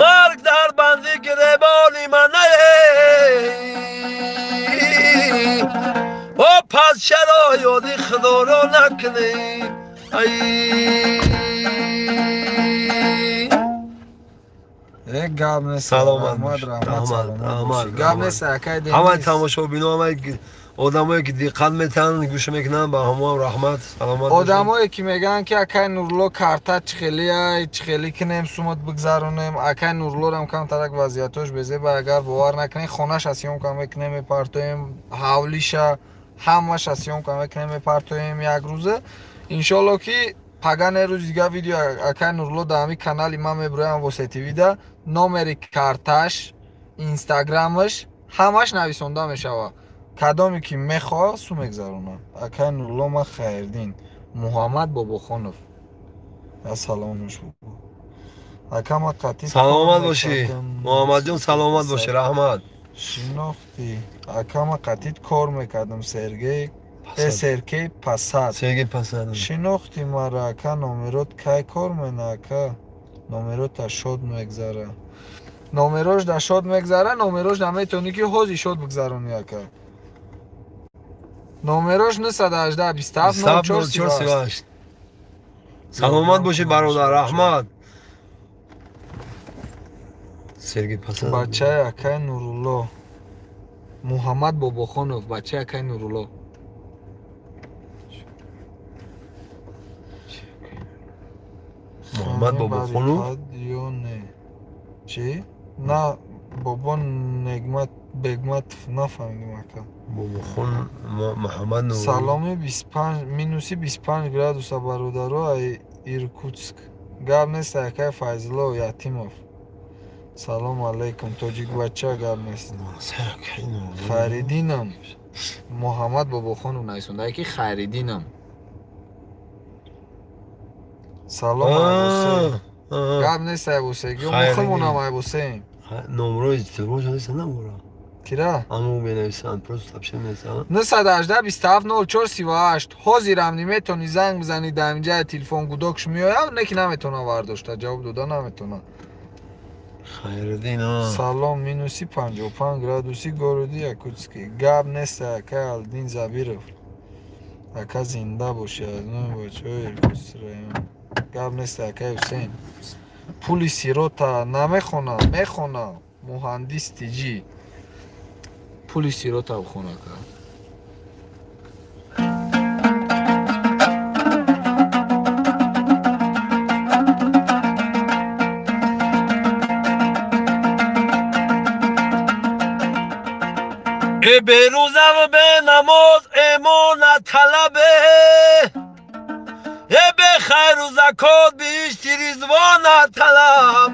Speaker 1: Марг дар банди гиребони ман, пас чаро ёди худоро накунем?
Speaker 2: Гап нест,
Speaker 1: саломат,
Speaker 2: раҳмат, гап нест акай Денис.
Speaker 1: Ҳамаи тамошобино, ҳамаи одамое ки диққат метаҳанд, гӯш мекунанд, ба ҳамоам раҳмат, саломат.
Speaker 2: Одамое ки мегӯянд ки акай Нурулло карта чӣ хелиай, чӣ хелӣ кунем, сумат бигзаронем, акай Нуруллорам камтарак вазъиятош безеба, агар бовар накунем, хонаша съёмка мекунем, мепартоем, ҳавлиша ҳамаша съёмка мекунем, мепартоем як рӯза. Иншолло ки пага не рӯзи дига видео акай Нурулло дар ҳамин канали ман мебироям Восе ТВ-да, номери карташ, инстаграмаш ҳамаш нависонда мешавад. Кадоме ки мехоҳад су мегзаронад. Акай Нурулло ман Хайрдин Муҳаммад Бобохонов. Ассаломуш бобо. Ака ман қатъи
Speaker 1: саломат бошӣ Муҳаммадҷон, саломат бошӣ, раҳмат.
Speaker 2: Шинохтӣ? Ака ман қатъи кор мекардам, Сергей Сергей Пасад.
Speaker 1: Сергей Пасад.
Speaker 2: Шинохтӣ мара ака, номерот кай кор мена ака? Номерота шод мегзара. Номерош да шод мегзара, номерош да метавонӣ ки ҳози шод бигзаронӣ ака. Номерош 918 27 04 38.
Speaker 1: Саломат бошӣ бародар, раҳмат. Сергей Пасад.
Speaker 2: Бачаи акай Нурулло.
Speaker 3: Муҳаммад Бобохонов, бачаи акай Нурулло.
Speaker 1: Муҳаммад Бобохонов?
Speaker 2: Ё не? Чӣ? На, бобо Негмат Бегматов нафаҳмидим ака.
Speaker 1: Бобохон Муҳаммад Нурулло.
Speaker 2: Саломи 25 минуси 25 градуса бародаро ай Иркутск. Гап нест акай Файзулло Ятимов. Салом алейкум, тоҷик бача, гап нест. Хайриддинам.
Speaker 3: Муҳаммад Бобохонов нависонда ки Хайриддинам.
Speaker 2: Салом Айбосе. Гап нест Айбосе. Мо худмонам Айбосеем.
Speaker 1: Номрои телефоншон нест набора.
Speaker 2: Кира?
Speaker 1: Аму менависанд, просто сообщение менависанд.
Speaker 2: 918 27 04 38. Ҳозирам неметавонӣ занг бизанӣ, дар инҷа телефон гудокш меояд, не ки наметавонам вардошта, ҷавоб дода наметавонам.
Speaker 1: Хайриддин.
Speaker 2: Салом, минуси 55 градуси городи Якутский. Гап нест акай Алдин Забиров. Ака зинда бошӣ, аз номи бачаҳои Иркутск район. Гап нест акай Ҳусейн. Пули сирота намехонам, мехонам. Муҳандис тиҷӣ.
Speaker 3: Пули сирота бихона ака.
Speaker 1: Э берӯзаву бенамоз эмона талабе, э бехайру закот биҳишти ризвона талаб.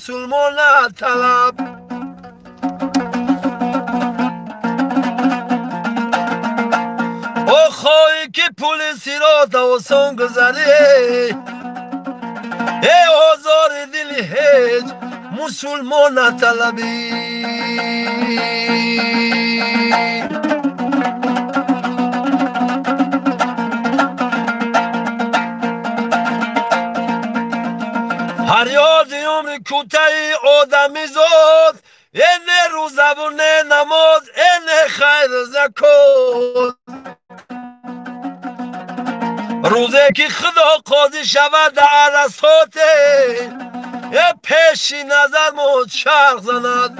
Speaker 1: мусулмон талаб. О хоҳӣ ки пули сирота осон гузарӣ, э озори дили ҳеҷ мусулмон наталабӣ. Фарёди умри кӯтаҳи одамизод, э не рӯзаву не намоз, э не хайру закот. Рӯзе ки Худо қозӣ шавад дар арасоте, э пеши назар мо чарх занад,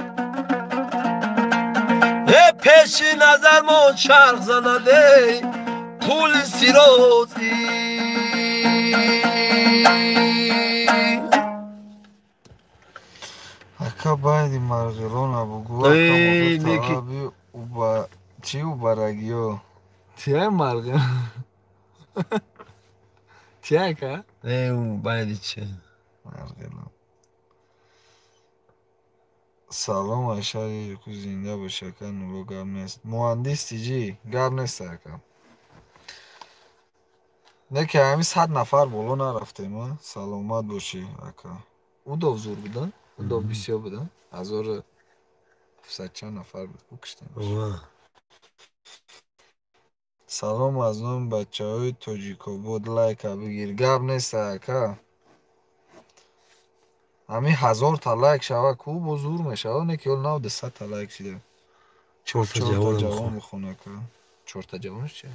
Speaker 1: э пеши назар мо чарх занад, эй пули сиротӣ.
Speaker 2: Ака байди Марғилона бугӯ, чи убарагиё?
Speaker 3: Чия Марғил? Чия ака?
Speaker 1: Э, байди чи?
Speaker 2: Марғилон. Салом ай шаҳри ку, зинда бош ака Нуро, гап нест. Муҳандис тиҷӣ, гап нест ака. Не ки ҳамин 100 нафар боло нарафтем, а? Саломат бошӣ ака.
Speaker 3: Удов зур буда? Удов бисёр буда? 1700 чанд нафар буд, куштем.
Speaker 2: Салом аз номи бачаҳои Тоҷикобод, лайка бигир. Гап нест ака. Ҳамин 1000та лайк шава ку бо зур мешава, не ки ҳол 900та лайк шида.
Speaker 1: Чорта
Speaker 2: ҷавон бихон ака.
Speaker 3: Чорта ҷавонш чи?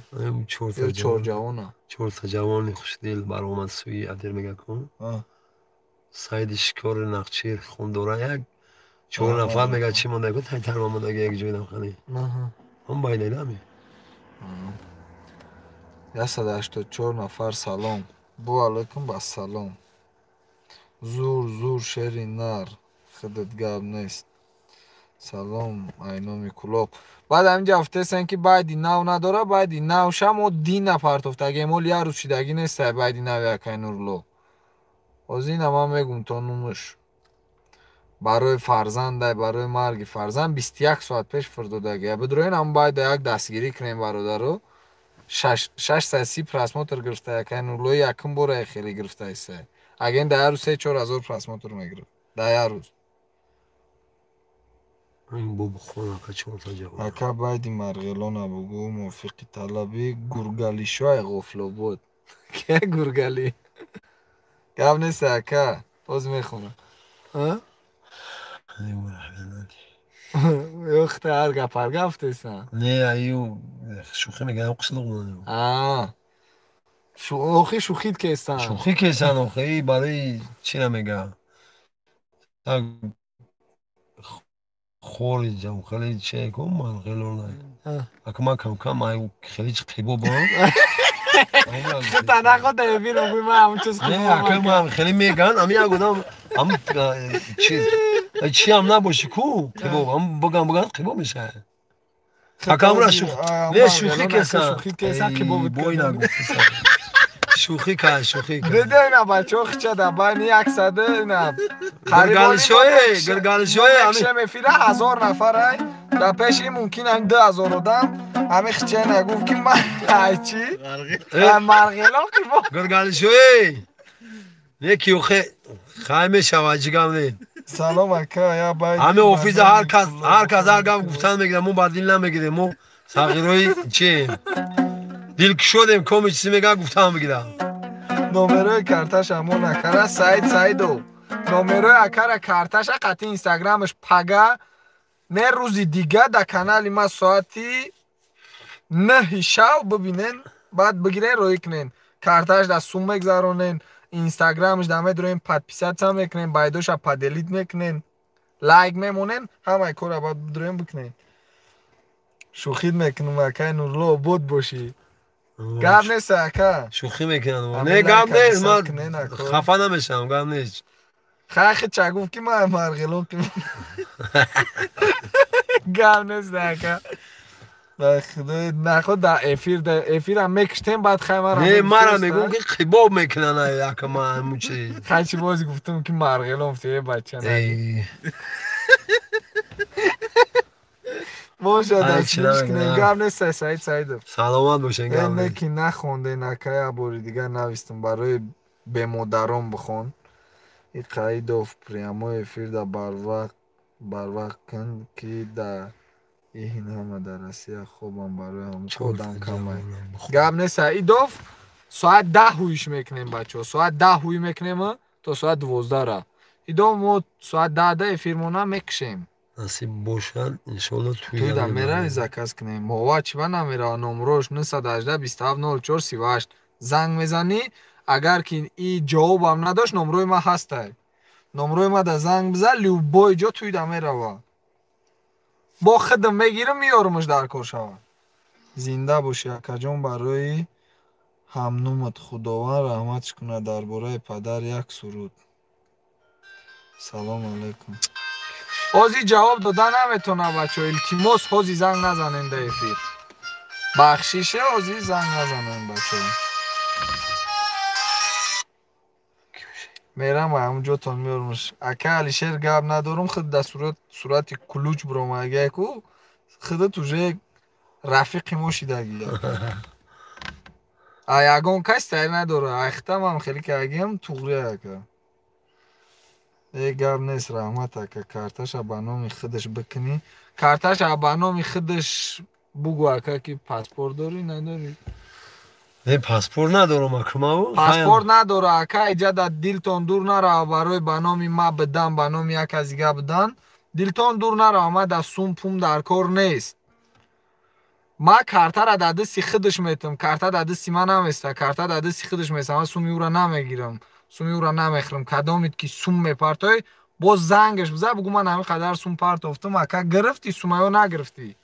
Speaker 1: Чорта
Speaker 3: чор ҷавона.
Speaker 1: Чорта ҷавони хушдил баромад сӯи адир мега ку. Сайди шикори нақчир хундора як чор нафар мега чӣ монда ку тайтар мондаги як ҷой намхани. Он байнелами.
Speaker 2: 184 нафар салом. Бу алайкум ба салом. Зур зур шери нар, худат гап нест. Салом ай номи Кулоб.
Speaker 3: Баъд ҳаминҷа гуфтесен ки байди нав надора, байди нав ша мо дин напартофта, агар мол як рӯз шидагӣ нест байди нави акай Нурло. Ҳозир ина ман мегум то нумуш. Барои фарзандай, барои марги фарзанд 21 соат пеш фирдодаги. Бидроин ҳам байда як дастгирӣ кунем бародаро. 630 просмотр гирифта акай Нурло, якум бора хеле гирифта иса. Агар ин дар як рӯз 3-4 ҳазор просмотр мегирифт. Дар як рӯз.
Speaker 2: Ака байди Марғилона бугӯ, мувофиқи талаби Гургалишои
Speaker 3: Ғофлобод. Ки Гургали? Гап нест ака, боз мехонам. Ёхта ҳар гап ҳар гап тесан.
Speaker 1: Не, аю шӯхӣ мегӯям, қишлоқ монам.
Speaker 3: Охи шӯхит кесан.
Speaker 1: Шӯхӣ кесан, охи барои чӣ намегӯям. Хори ҷам хеле че ку Марғилона. Ака ман кам кам ай хеле чи қибо бо.
Speaker 3: Хута находа эфир мегӯй ман ҳамун чиз.
Speaker 1: Не, ака ман хеле меган, ами як одам ам чи чи ҳам набоши ку қибо, ам биган биган қибо мешавад. Ака амра шӯх не шӯхӣ кесан.
Speaker 3: Шӯхӣ кесан қибо буд.
Speaker 1: Бой нагуфтисан. Шӯхӣ кард, шӯхӣ кард.
Speaker 3: Дида ина бачаҳо хича дар байни 100 ина
Speaker 1: Гиргалишое, гиргалишое
Speaker 3: ами эфира 1000 нафар ай. Дар пеши ин мумкин ҳам 2000 одам ҳами хича ина гуфт ки ман ай чӣ? Марғилон қибо.
Speaker 1: Гиргалишое. Яки охе хай мешавад, чӣ гап не.
Speaker 2: Салом ака, я байди.
Speaker 1: Ҳами офиза ҳар кас ҳар кас ҳар гап гуфтан мегирад, мо ба дил намегирем, мо сағирои чием. Дилкушодем, коми чизе мегӯяд гуфтан мегирам.
Speaker 3: Номерои карташа мо накара Саид Саидов. Номерои акара карташа қатъи инстаграмаш пага не рӯзи дига дар канали ма соати 9 шав бибинен, баъд бигирен роӣ кунен. Карташ дар сум мегзаронен, инстаграмаш дар медроен подписаться мекунен, байдоша поделить мекунен, лайк мемонен, ҳамаи кора баъд бидроен бикунен. Шӯхит мекунам акай Нурло, обод бошӣ. Гап нест ака.
Speaker 1: Шӯхӣ мекунам. Не, гап нест, ман хафа намешавам, гап нест.
Speaker 3: Хай ча гуфт ки ман Марғилон. Гап нест ака. Худои наход дар эфир, дар эфирам мекуштем, баъд хай мара.
Speaker 1: Не, мара мегӯм ки қибоб мекунан яка ма ҳамун чиз.
Speaker 3: Хай чи бози гуфтам ки марғелон фте бача. Бошад, дастгириш кунем. Гап нест, Саид Саидов.
Speaker 1: Саломат бошен, гап
Speaker 3: нест. Не ки нахонде, накая бори дигар навистам барои бемодарон бихон. И Қаидов прямой эфир да барвақт кун ки да иҳин ҳама дар Россия хобам барои ҳам одам камай. Гап нест, Саидов, соат 10 ҳуиш мекунем бачаҳо. Соат 10 ҳуй мекунем то соат 12 ра. Идов мо соат 10 да эфирмона мекушем.
Speaker 1: Насиб бошад, иншоалло.
Speaker 3: Туйда меравӣ заказ кунем. Мова чиба намерава, номрош 918 27 04 38. Занг мезанӣ, агар ки и ҷавобам надошт, номрои ма ҳастай. Номрои ма да занг биза, любой ҷо туйда мерава. Бо хидм мегирам, меёрумаш дар кор шавад. Зинда бошӣ, акаҷон, барои ҳамнумат Худованд раҳматш кунад. Дар бораи падар як суруд. Салом алайкум. Ҳозир ҷавоб дода наметавонам бачаҳо, илтимос, ҳозир занг назанем дар эфир. Бахшише, ҳозир занг назанем бачаҳо. Мерам ҳамун ҷотон меёрумш. Ака Алишер, гап надорум, худ дар сурати кулуч биромагияку, худат уже рафиқи мо шидагӣ. А ягон кас тайл надора. Айхтамам хеле кагиам туғри ака. Э гап нест, раҳмат ака, карташа ба номи худаш бикунӣ. Карташа ба номи худаш бугӯ ака ки паспорт дорӣ надорӣ?
Speaker 1: Не, паспорт надорам акмау.
Speaker 3: Паспорт надора ака, иҷа да дилтон дур нарава барои ба номи ма бидан, ба номи як кас дига бидан. Дилтон дур нарава, ма да сум пум дар кор нест. Ма картара дар дасти худаш метам, карта дар дасти ма наместа, карта дар дасти худаш места, ман суми ӯра намегирам, суми ӯра намехӯрам. Кадомит ки сум мепартоӣ, боз зангаш биза, бугӯ ман ҳамин қадар сум партофтам, ака гирифтӣ сума ё нагирифтӣ.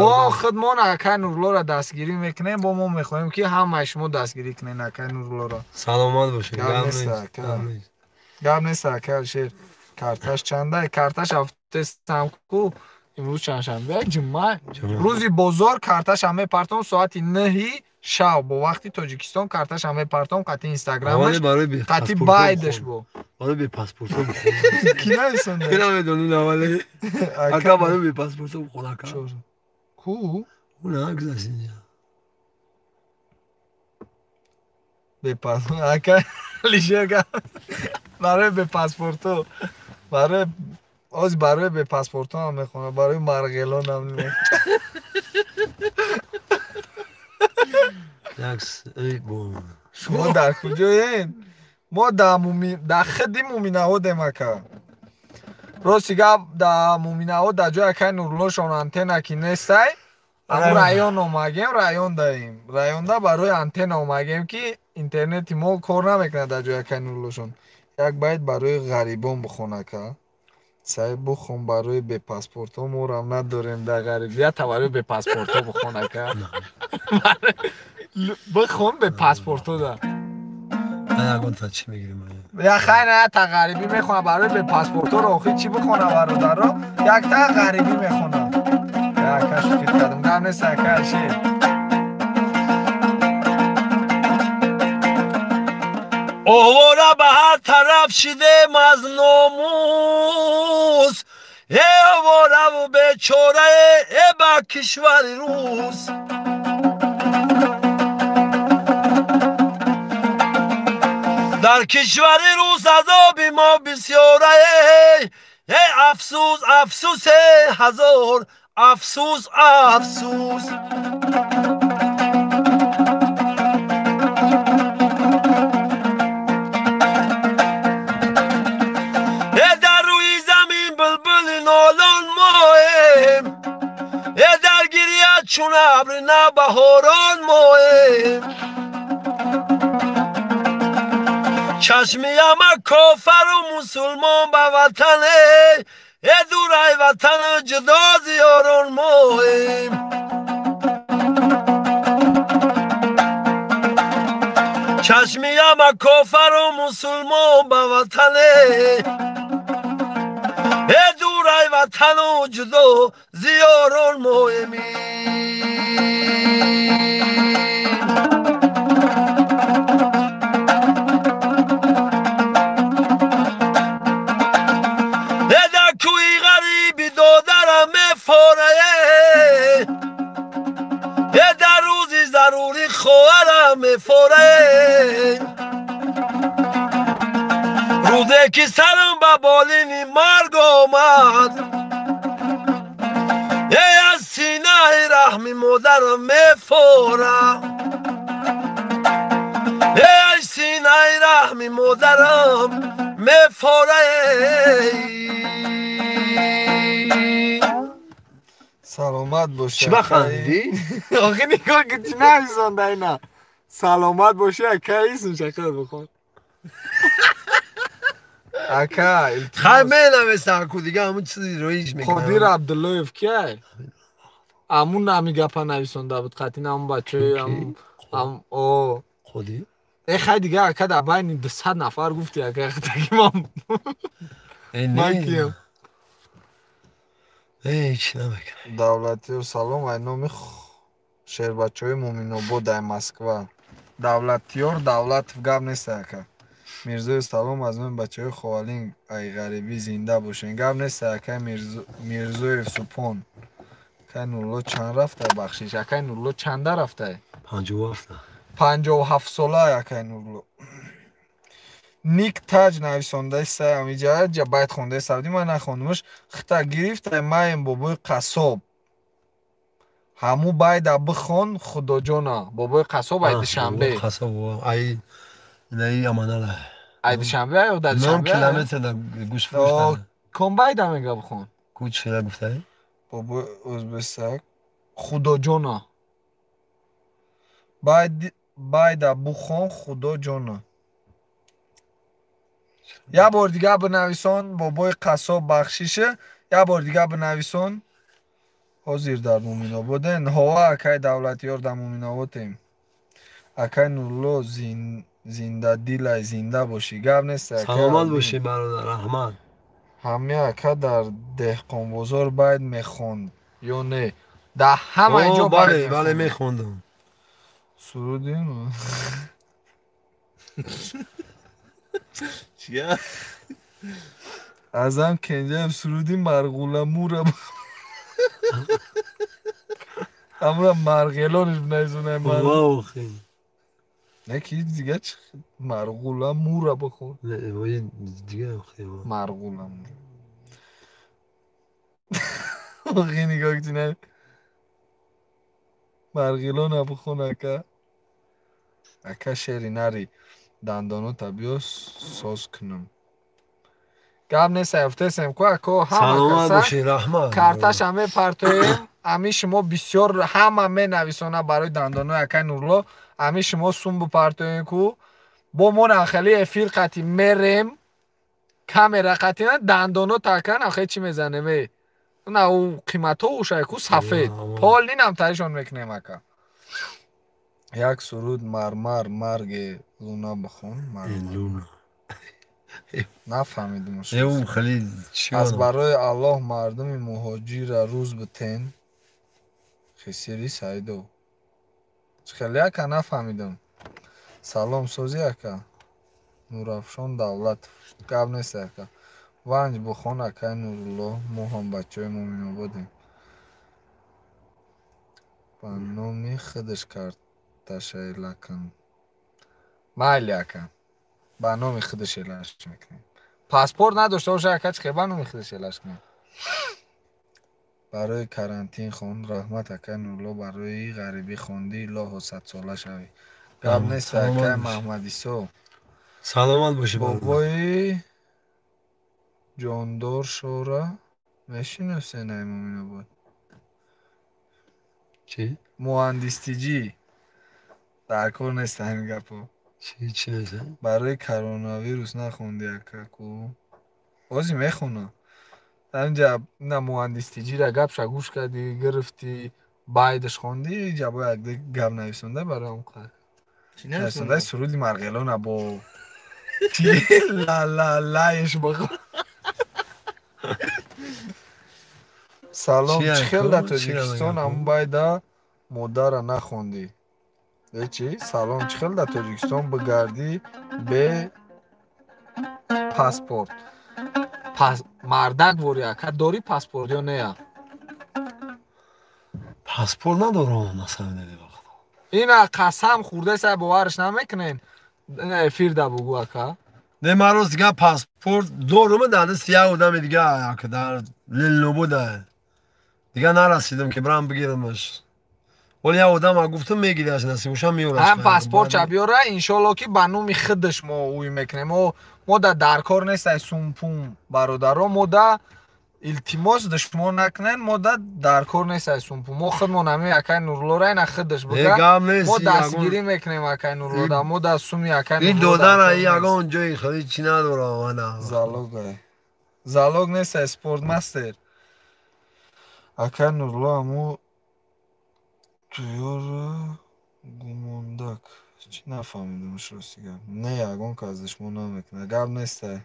Speaker 3: Мо худмон акай Нуруллоро дастгирӣ мекунем, бо мо мехоҳем ки ҳамаи шумо дастгирӣ кунед акай Нуруллоро.
Speaker 1: Саломат бошед.
Speaker 3: Гап нест ака. Гап нест ака Алишер. Карташ чанда? Карташ ҳафтестам ку имрӯз чандшанбе? Ҷумъа. Рӯзи бозор карташа мепартом соати 9 шаб бо вақти Тоҷикистон карташа мепартом қати инстаграмаш, қати байдаш бо.
Speaker 1: Барои бепаспортҳо бихон.
Speaker 3: Ки нависонда?
Speaker 1: Ки намедонам аввале. Ака барои бепаспортҳо бихон ака.
Speaker 3: Ку?
Speaker 1: Уна гузашт инҷа.
Speaker 3: Бепаспорт ака Алишер барои бепаспортҳо, барои оз барои бепаспортҳо ҳам мехонам, барои марғелон ҳам. Шумо дар куҷоед? Мо дар худи Муминаодем ака. Рости гап дар Муминаод дар ҷои акаи Нуруллошон антенна ки нестай, ҳамун район омагем, район даем. Районда барои антенна омагем ки интернети мо кор намекунад дар ҷои акаи Нуруллошон. Як байт барои ғарибон бихон ака. Сай бихон барои бепаспортҳо, морам надорем дар ғариб. Ята барои бепаспортҳо бихон ака. Бихон бепаспортҳо да.
Speaker 1: Ягон та чӣ мегирем?
Speaker 3: Я хай на ята ғарибӣ мехонам барои бепаспортҳоро, охир чӣ бихонам бародаро? Якта ғарибӣ мехонам. Ака шӯхӣ кардам. Гап нест ака Алишер.
Speaker 1: Овора ба ҳар тараф шидем аз номус, э овораву бечорае, э ба кишвари рус. Дар кишвари рус азоби мо бисёрае, э афсӯс, афсӯс, э ҳазор афсӯс, афсӯс. Э дар рӯи замин булбули нолон моем, э дар гиря чун абри навбаҳорон моем. Чашми ҳама кофару мусулмон ба ватане, э дурай ватану ҷудо зиёрон моем. Чашми ҳама кофару мусулмон ба ватане, э дурай ватану ҷудо Зиёрон моемин. Дар кӯи ғариби додарам мефорае, дар рӯзи зарурӣ хоҳарам мефорае. Рӯзе ки сарам ба болини марг омад, аз синаи раҳми модарам мефора, аз синаи раҳми модарам мефора.
Speaker 2: Саломат бошӣ.
Speaker 1: Чӣ бахандидӣ?
Speaker 3: Охи нигоҳ ки чӣ нависонда ина. Саломат бошӣ ака, исм шакар бихон.
Speaker 2: Ака, илтимос.
Speaker 1: Хай менависам ку дига ҳамун чизи роиш мекунам.
Speaker 3: Қодир Абдуллоев киай? Амун ҳами гапа нависонда буд қатъин ҳамун бачаи ам о
Speaker 1: Қодир?
Speaker 3: Э хай дига ака дар байни 200 нафар гуфти ака таки ман киям?
Speaker 1: Ҳеч намекунам.
Speaker 2: Давлатиёр салом ай номи шербачаҳои Муминобод ай Москва. Давлатиёр Давлатов гап нест ака. Мирзоев салом аз номи бачаҳои Ховалинг ай ғарибӣ зинда бошен. Гап нест акай Мирзоев Супон. Акай Нурулло чанд рафтай бахшиш?
Speaker 3: Акай Нурулло чанда рафтай?
Speaker 1: 57.
Speaker 2: 57 сола акай Нурулло. Ник Таҷ нависондаи сай амиҷа ҷа байт хондаи савдӣ ман нахондумаш. Хита гирифтай маем бобои қассоб.
Speaker 3: Ҳаму байда бихон худоҷона. Бобои қассоб ай Душанбе.
Speaker 1: Қассоб ай инаи аманала.
Speaker 3: Ай Душанбе ай дар Душанбе.
Speaker 1: Ном километр дар гӯш фурӯшта.
Speaker 3: Ком байда мега бихон.
Speaker 1: Ку чира гуфтай?
Speaker 2: Бобои ӯзбесак.
Speaker 3: Худоҷона.
Speaker 2: Байда бухон худоҷона.
Speaker 3: Я бор дига бинависон бобои қассоб бахшише, я бор дига бинависон.
Speaker 2: Ҳозир дар Муминободен. Ҳова акай Давлатиёр дар Муминоботем. Акай Нурулло зиндадилай зинда бошӣ. Гап нест акай.
Speaker 1: Саломат бошӣ бародар, раҳмат.
Speaker 2: Ҳами ака дар деҳқонбозор байт мехонд
Speaker 3: ё не? Дар ҳама ҷо
Speaker 1: бале, бале мехондам.
Speaker 2: Суруди
Speaker 4: Чия?
Speaker 2: Азам Кенҷаев суруди Марғуламура.
Speaker 3: Амра марғелониш бинависонай ман.
Speaker 1: Ва
Speaker 2: Не ки дига чи Марғуламура бихон.
Speaker 1: Не, вои дига охи.
Speaker 2: Марғуламура. Охи нигоҳ кунай. Марғелона бихон ака. Ака шери нари дандонота биё соз кунам.
Speaker 3: Гап нест афтесем ку ако ҳама
Speaker 1: Саломат бошӣ, раҳмат.
Speaker 3: Карташа мепартоем. Ами шумо бисёр ҳама менависона барои дандонои акай Нурулло. Ами шумо сум бипартоем ку бо мо нахели эфир қати мерем камера қати на дандоно такан ахе чӣ мезанем э на ӯ қиматҳо ушай ку сафед пол нинам таришон мекунем ака.
Speaker 2: Як суруд мармар марге луна бихон.
Speaker 1: Луна.
Speaker 2: Нафаҳмидум.
Speaker 1: Ӯ хеле чӣ
Speaker 2: аз барои Аллоҳ мардуми муҳоҷирра рӯз битен. Хисири Саидов. Хеле ака нафаҳмидам. Салом созӣ ака. Нурафшон Давлатов. Гап нест ака. Ванҷ бихон акай Нурулло. Мо ҳам бачаҳои Муминободем. Ба номи худаш карташа эла кун.
Speaker 3: Майли ака. Ба номи худаш элаш мекунем. Паспорт надошта боша ака чӣ ба номи худаш элаш кунем?
Speaker 2: Барои карантин хон раҳмат акай Нурулло барои ғарибӣ хондӣ илоҳо садсола шавӣ. Гап нест акай Маҳмадисо.
Speaker 1: Саломат бошӣ.
Speaker 2: Бобои ҷондор шора мешиносен ай Муминобод?
Speaker 1: Чӣ?
Speaker 2: Муҳандистиҷӣ. Дар кор нест ҳамин гапҳо.
Speaker 1: Чӣ нест?
Speaker 2: Барои коронавирус нахонди ака ку? Ҳозир мехонам.
Speaker 3: Инҷа на муҳандистиҷира гапша гӯш кардӣ, гирифтӣ, байдаш
Speaker 2: хонди, инҷа бояд як гап нависонда барои он қадр.
Speaker 4: Чӣ нависонда?
Speaker 2: Суруди Марғелона бо ла ла лаеш бихон. Салом, чӣ хел дар Тоҷикистон ҳамун байда модара нахондӣ? Чӣ? Салом, чӣ хел дар Тоҷикистон бигардӣ бе паспорт? Мардак вори ака, дорӣ паспорт ё нея?
Speaker 1: Паспорт надорам, масалан деди вақт.
Speaker 2: Ина қасам хӯрда сай боварш намекунен. Ина эфир да бугу ака.
Speaker 1: Не, ман рост дига паспорт дорум, дар даст як одами дига ака, дар Ленинобода. Дига нарасидам ки бирам бигирамаш. Вале як одам гуфтам мегираш, насибушам меораш.
Speaker 2: Ҳам паспорт ча биёра, иншоалло ки ба номи худаш мо ӯй мекунем. Мо да даркор нест ай сумпум бародаро, мо да илтимос душмон накунен, мо да даркор нест ай сумпум. Мо худмон ҳами акай Нуруллора ина худаш буга. Мо дастгирӣ мекунем акай Нуруллода, мо да суми акай
Speaker 1: Ин додара ягон ҷои хеле чӣ надора ана.
Speaker 2: Залог ай. Залог нест ай спортмастер. Акай Нурулло аму туёра гумондак. Чӣ нафаҳмидам рости гап. Не, ягон кас душмон намекунад. Гап нест ай.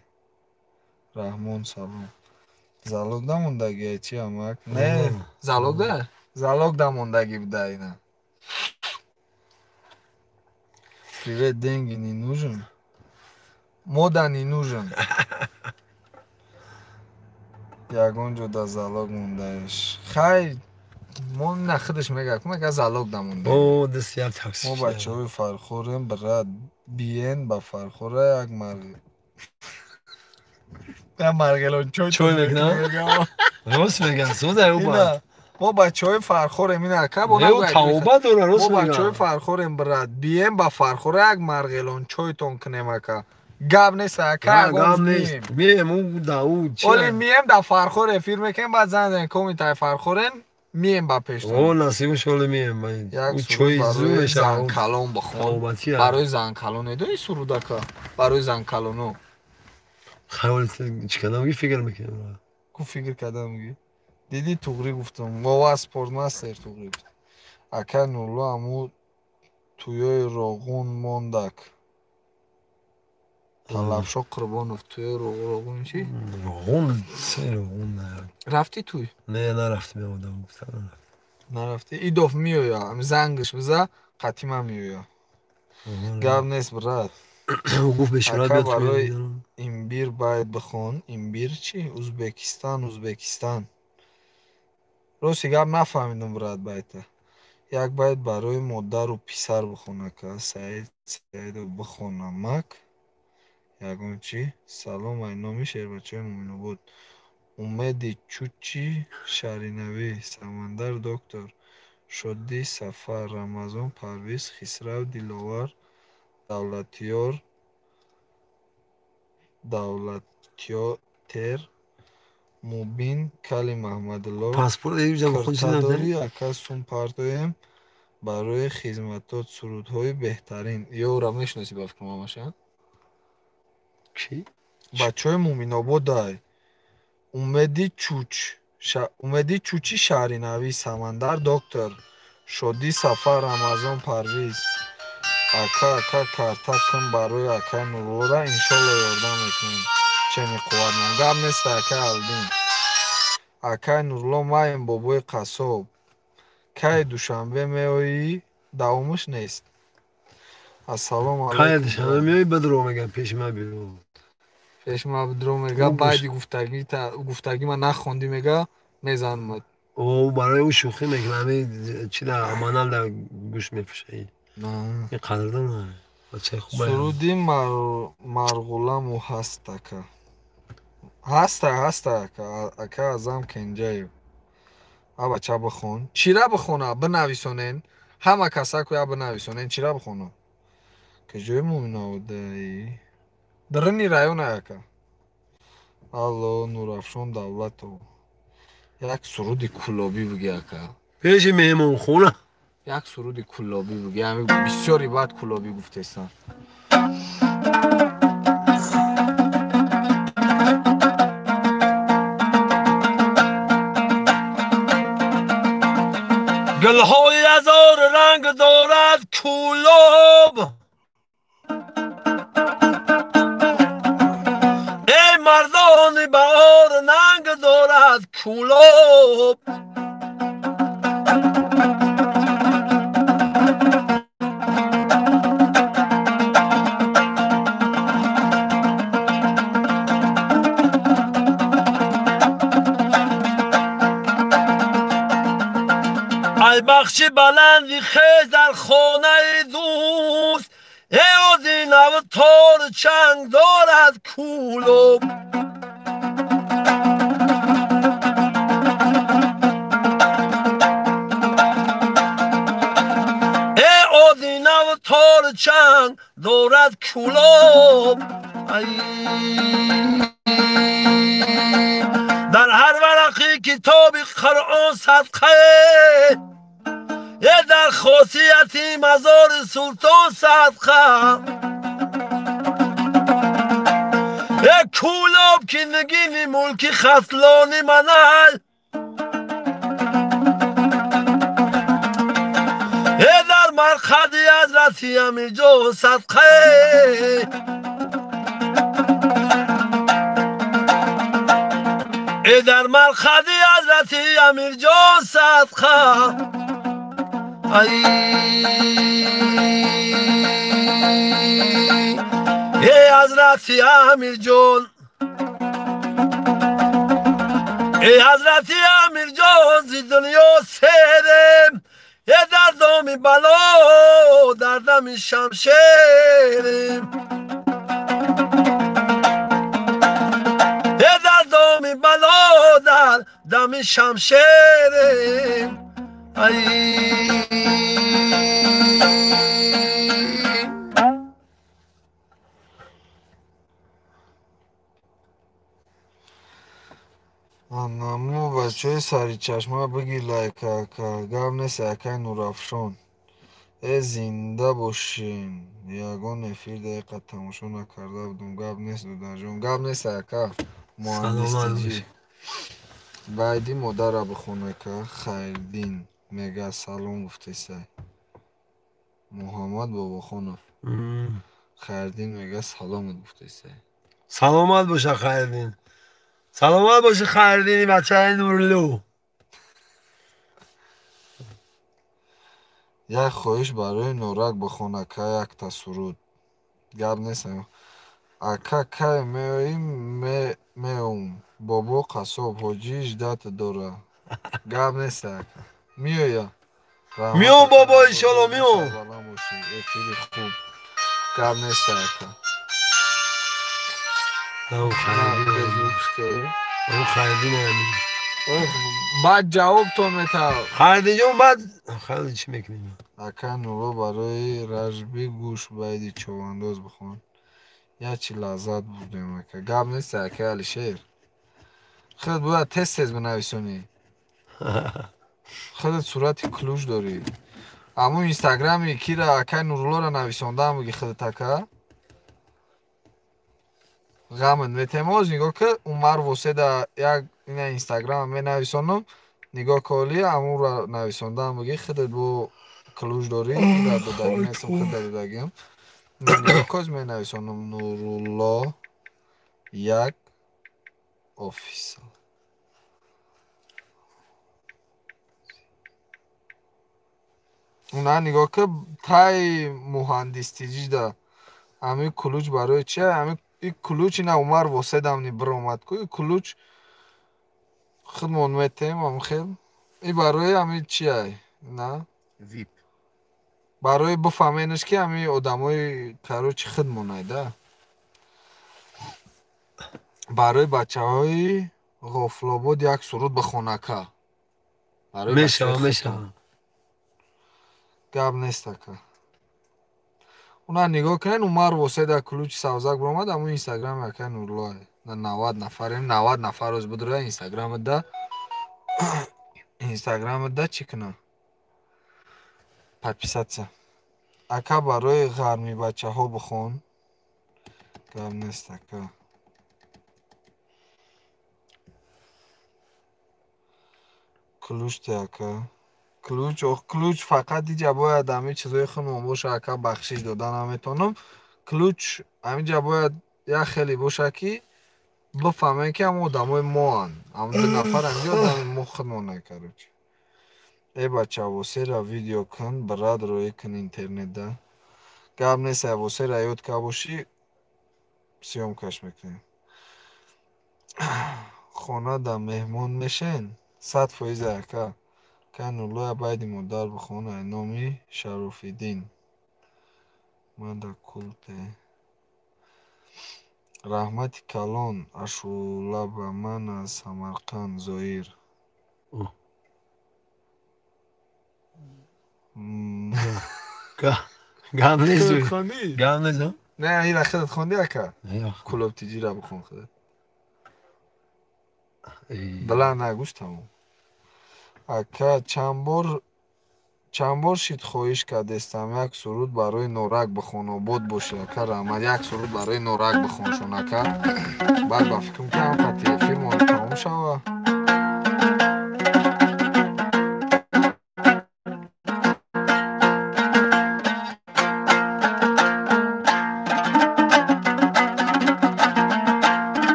Speaker 2: Раҳмон салом. Залог дамондагӣ чи амак? Не, залог да? Залог дамондагӣ буда ина. Привет, деньги не нужен? Мода не нужен. Ягон ҷо да залог мондаеш. Хай, мо на худаш мега, мега залог дамонда.
Speaker 1: О, даст як такси.
Speaker 2: Мо бачаҳои Фархорем, брат, биен ба Фархора як марг. Я маргелон чой
Speaker 1: чой мекунам. Рост мегам, соза ӯ ба.
Speaker 2: Мо бачаҳои Фархорем, ина ака бо
Speaker 1: нагӯ. Тавба дора, рост
Speaker 2: мегам. Мо бачаҳои Фархорем, брат, биен ба Фархора як маргелон чойтон кунем ака. Гап нест ака,
Speaker 1: гап нест. Мием ӯ да ӯ чи.
Speaker 2: Оли мием да Фархор эфир мекунем, баъд занг занем комитаи Фархорен, мием ба пештон.
Speaker 1: О, насибаш оли мием.
Speaker 2: Як
Speaker 1: Ӯ чой зӯ мешавад.
Speaker 2: Занкалон бихон. Барои занкалон медонӣ суруд ака? Барои занкалоно.
Speaker 1: Хаёл чӣ кардам, фикр мекунам.
Speaker 2: Ку фикр кардам мегӣ? Дидӣ туғрӣ гуфтам. Мова спортмастер туғрӣ гуфт. Ака Нурулло аму туёи роғун мондак. Талабшо Қурбонов туёи роғун чӣ?
Speaker 1: Роғун, се роғун не.
Speaker 2: Рафтӣ туй?
Speaker 1: Не, нарафтам, я одам гуфтам нарафтам.
Speaker 2: Нарафтӣ? Идоф меоя, зангаш биза, қатима меоя. Гап нест, брат.
Speaker 1: Гуфт бешурат
Speaker 2: ака барои имбир байд бихон. Имбир чӣ? Узбекистан, Узбекистан. Рости гап нафаҳмидам, брат, байта. Як байт барои модару писар бихон ака. Саид Саидов бихонамак. Ягон чӣ? Салом ай номи шербачаи Муъминобод. Умеди Чучи Шаҳринавӣ, Самандар доктор, Шодӣ Сафар, Рамазон Парвиз, Хисрав Диловар, Давлатёр, Давлатётер, Мубин, Кали Маҳмадулло.
Speaker 1: Паспорт
Speaker 2: Киртадорӣ ака сум партоем барои хизматот сурудҳои беҳтарин. Ёра мешиносӣ ба фикр мамаша?
Speaker 1: Чӣ?
Speaker 2: Бачаҳои Муъминободай. Умеди Чуч, Умеди Чучи Шаҳринавӣ, Самандар доктор, Шодӣ Сафар, Рамазон Парвиз. Ака, ака, карта кун барои акай Нуруллора, иншолло ёрдам мекунем. Чени қувватмон. Гап нест акай Алдин. Акай Нурулло маем бобои қассоб. Кай Душанбе меоӣ? Давомаш нест. Ассалому алайкум.
Speaker 1: Кай Душанбе меоӣ, бадро мегам, пеши ман биё.
Speaker 2: Пеши ман бидро мега, баъди гуфтагӣ ман нахондӣ мега, мезанам.
Speaker 1: О, барои ӯ шӯхӣ мекунам, ҳамин чӣ дар аманал дар гӯш мепӯшаӣ. Ин қадрдон бачаи хуб.
Speaker 2: Суруди Марғуламу ҳаст ака. Ҳаста, ҳаста ака, ака Азам Кенҷаев. А бача бихон. Чира бихона, бинависонен. Ҳама касаку я бинависонен, чира бихона. Куҷои Муъминободаи? Дарини район ака. Алло, Нурафшон Давлатов. Як суруди кулобӣ буги ака.
Speaker 1: Пеши меҳмонхона.
Speaker 2: Як суруди кулобӣ буги. Ҳами бисёри баъд кулобӣ гуфтестан.
Speaker 1: Гулҳои ҳазор ранг дорад кулоб. Эй мардон Гулони баҳор нанг дорад кӯлоб. Ай бахши баланди хез дар хонаи дӯст, эй озинав тор чанг дорад кӯлоб. Эй озинав тор чанг дорад кӯлоб. Ай дар ҳар варақи китоби Қуръон садқае, е дар хосияти мазори султон садқа. Е кӯлоб ки нигини мулки хатлони манай, е дар марқади ҳазрати Амирҷон садқае. Е дар марқади ҳазрати Амирҷон садқа. Ай эй ҳазрати Амирҷон, эй ҳазрати Амирҷон, зи дунё серем, е дар доми бало дар дами шамшерем. Е дар доми бало дар дами шамшерем. Ай
Speaker 2: Анаму бачаҳои сари чашма биги лайк ака, гап нест акай Нурафшон. Э зинда бошем. Ягон эфир дақиқа тамошо накарда будум. Гап нест дудаҷон, гап нест ака. Муҳандис тиҷӣ. Байди модара бихон ака. Хайрдин мега салом гуфтесай. Муҳаммад Бобохонов. Хайрдин мега саломат гуфтесай.
Speaker 1: Саломат боша Хайрдин. Саломат боши Хайрдини бачаи Нурлу.
Speaker 2: Як хоҳиш барои Норак бихон ака якта суруд. Гап нест. Ака кай меоӣ меом. Бобо қассоб ҳоҷӣ ждат дора. Гап нест ака. Меоя.
Speaker 1: Меом бобо иншолло меом.
Speaker 2: Эфири хуб. Гап нест ака. Баъд ҷавобтон метавад.
Speaker 1: Хайрдинҷон баъд хайр чӣ мекунем?
Speaker 2: Ака Нурро барои ражби гӯш байди човандоз бихон. Як чи лаззат бурдем ака. Гап нест ака Алишер. Худат бояд тез тез бинависонӣ. Худат сурати ключ дорӣ. Аммо инстаграми кира акай Нуруллоро нависондаам буги худат ака. Ғамат метемоз нигоҳ ки Умар Воседа як ина инстаграм менависонам, нигоҳ коли амура нависондаам буги худат бо ключ дорӣ, худат додагӣ нестам, худат додагиам. Нигоҳ коз менависонам Нурулло як офисал. Уна нигоҳ ки тай муҳандис тиҷида ами ключ барои чи? Ами и ключ ина Умар Воседамни биромад ку, и ключ худмон метем ам хел. И барои ами чи ай? На?
Speaker 4: Вип.
Speaker 2: Барои бифаҳменаш ки ами одамои короче худмон ай да. Барои бачаҳои Ғофилобод як суруд бихон ака.
Speaker 1: Мешава, мешава.
Speaker 2: Гап нест ака. Уна нигоҳ кунед, Умар Воседа ключи савзак биромад, аммо инстаграми акай Нурулло ай. 90 нафарем, 90 нафар роз бидура инстаграмда. Инстаграмда чӣ кунам? Подписаться. Ака барои ғарми бачаҳо бихон. Гап нест ака. Ключ те ака. Ключ, ох, ключ фақат иҷа бояд ҳамин чизои худмон боша ака, бахшиш дода наметонам. Ключ ҳаминҷа бояд як хеле боша ки Бифаҳмем ки ҳам одамои моанд. Ҳам ду нафар ҳамҷо одами мо худмона, короче. Э бача, Восера видео кун, брат, роӣ кун интернетда. Гап нест, ай Восера ёд ка бошӣ, съёмкаш мекунем. Хонада меҳмон мешен? 100% ака. Ка Нуруллоя байди модар бихон ай номи Шарофиддин. Мада култе. Раҳмати калон Ашула ба ман аз Самарқанд Зоир.
Speaker 1: Гап нест. Гап нест.
Speaker 2: Не, ира худат хонди ака? Кулоб тиҷира бихон худат. Баланд нагӯш тамом. Ака, чанд бор шид хоҳиш кардестам як суруд барои Норак бихон, обод бошӣ ака, раҳмат. Як суруд барои Норак бихоншон ака. Баъд ба фикрам ки ҳам қати эфирмон тамом шава.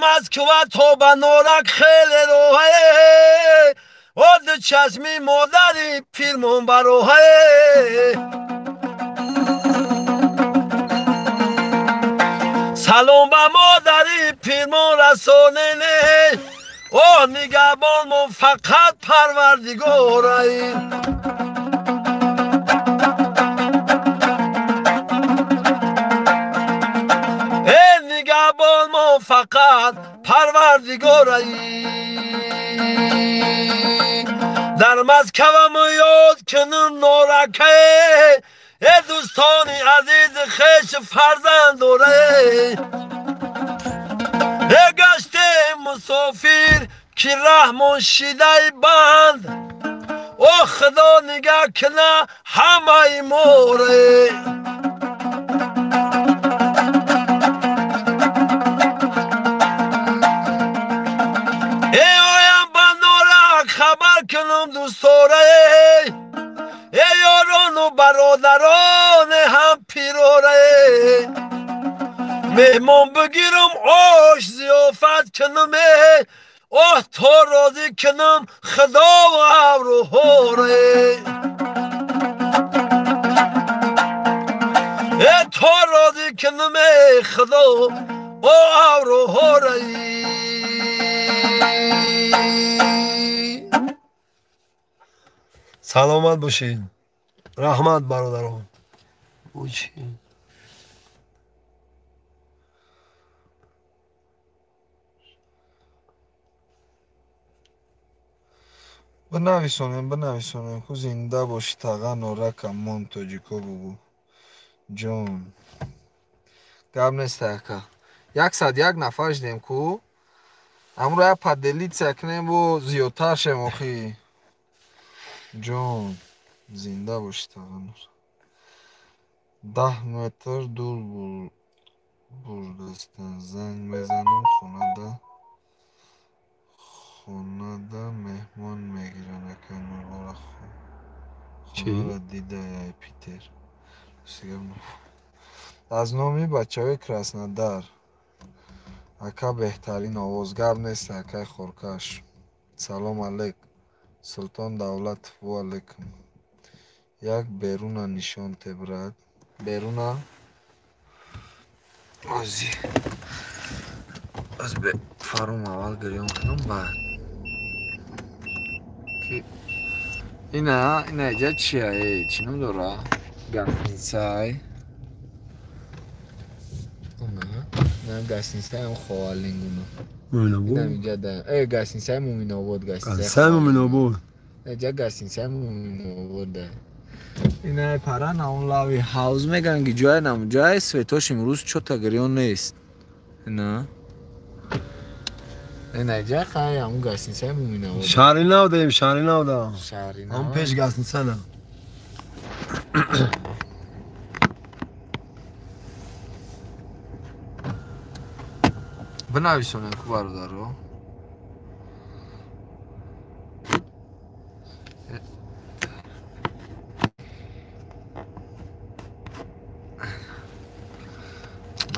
Speaker 1: Москва то ба Норак хеле роҳае, оди чашми модари пирмон бароҳае. Салом ба модари пирмон расонене, о нигаҳбонмон фақат Парвардигорае. Нигаҳбонмон фақат Парвардигораи. Дар Москвам ёд кунум Норакае, э дӯстони азизи хеш фарзанд дорае. Э гаштем мусофир ки раҳмон шидаи банд, о Худо нигаҳ куна ҳамаи море. Хабар кунум дӯсторае, э ёрону бародароне ҳам пирорае. Меҳмон бигирум, ош зиёфат кунум, оҳ то розӣ кунум Худову авруҳорае. Э то розӣ кунум Худо о авруҳорае. Саломат бошед. Раҳмат бародарон.
Speaker 2: Бинависонем, бинависонем. Ку зинда бошӣ таға Норака мон тоҷико бугӯ. Ҷон. Гап нест ака. 101 нафар шудем ку. Амро як поделиться кунем бо зиёдтар шем охи. Ҷон, зинда бошӣ таға. 10 метр дур бурдастан занг мезанам хонада меҳмон мегиранд ака Нуруллоро хонаро дида ай Питер. Аз номи бачаҳои Краснодар. Ака беҳтарин овоз. Гап нест акай хоркаш. Салом алейк. Султон Давлатов, ва алейкум. Як беруна нишон те, брат. Беруна? Ози. Аз бе фарум аввал гирён кунам баъд. Ки ина, ина иҷа чия? Э, чӣ ном дора? Гастинсай. Она, на гастинсай он ховалингуна.
Speaker 1: Муминобод?
Speaker 2: Иҷа да. Э, гастинсай Муминобод,
Speaker 1: гастинсай Муминобод.
Speaker 2: Иҷа гастинсай Муминобод да. Ина пара на он лави ҳавз меган ки ҷоя нам ҷоя светош имрӯз чота гирён нест. Ина. Ина иҷа хай ҳамун гастинсай Муминобод.
Speaker 1: Шаҳри нав даем, шаҳри нав да.
Speaker 2: Шаҳри нав.
Speaker 1: Ҳам пеш гастинса на.
Speaker 2: Бинависонем ку бародаро.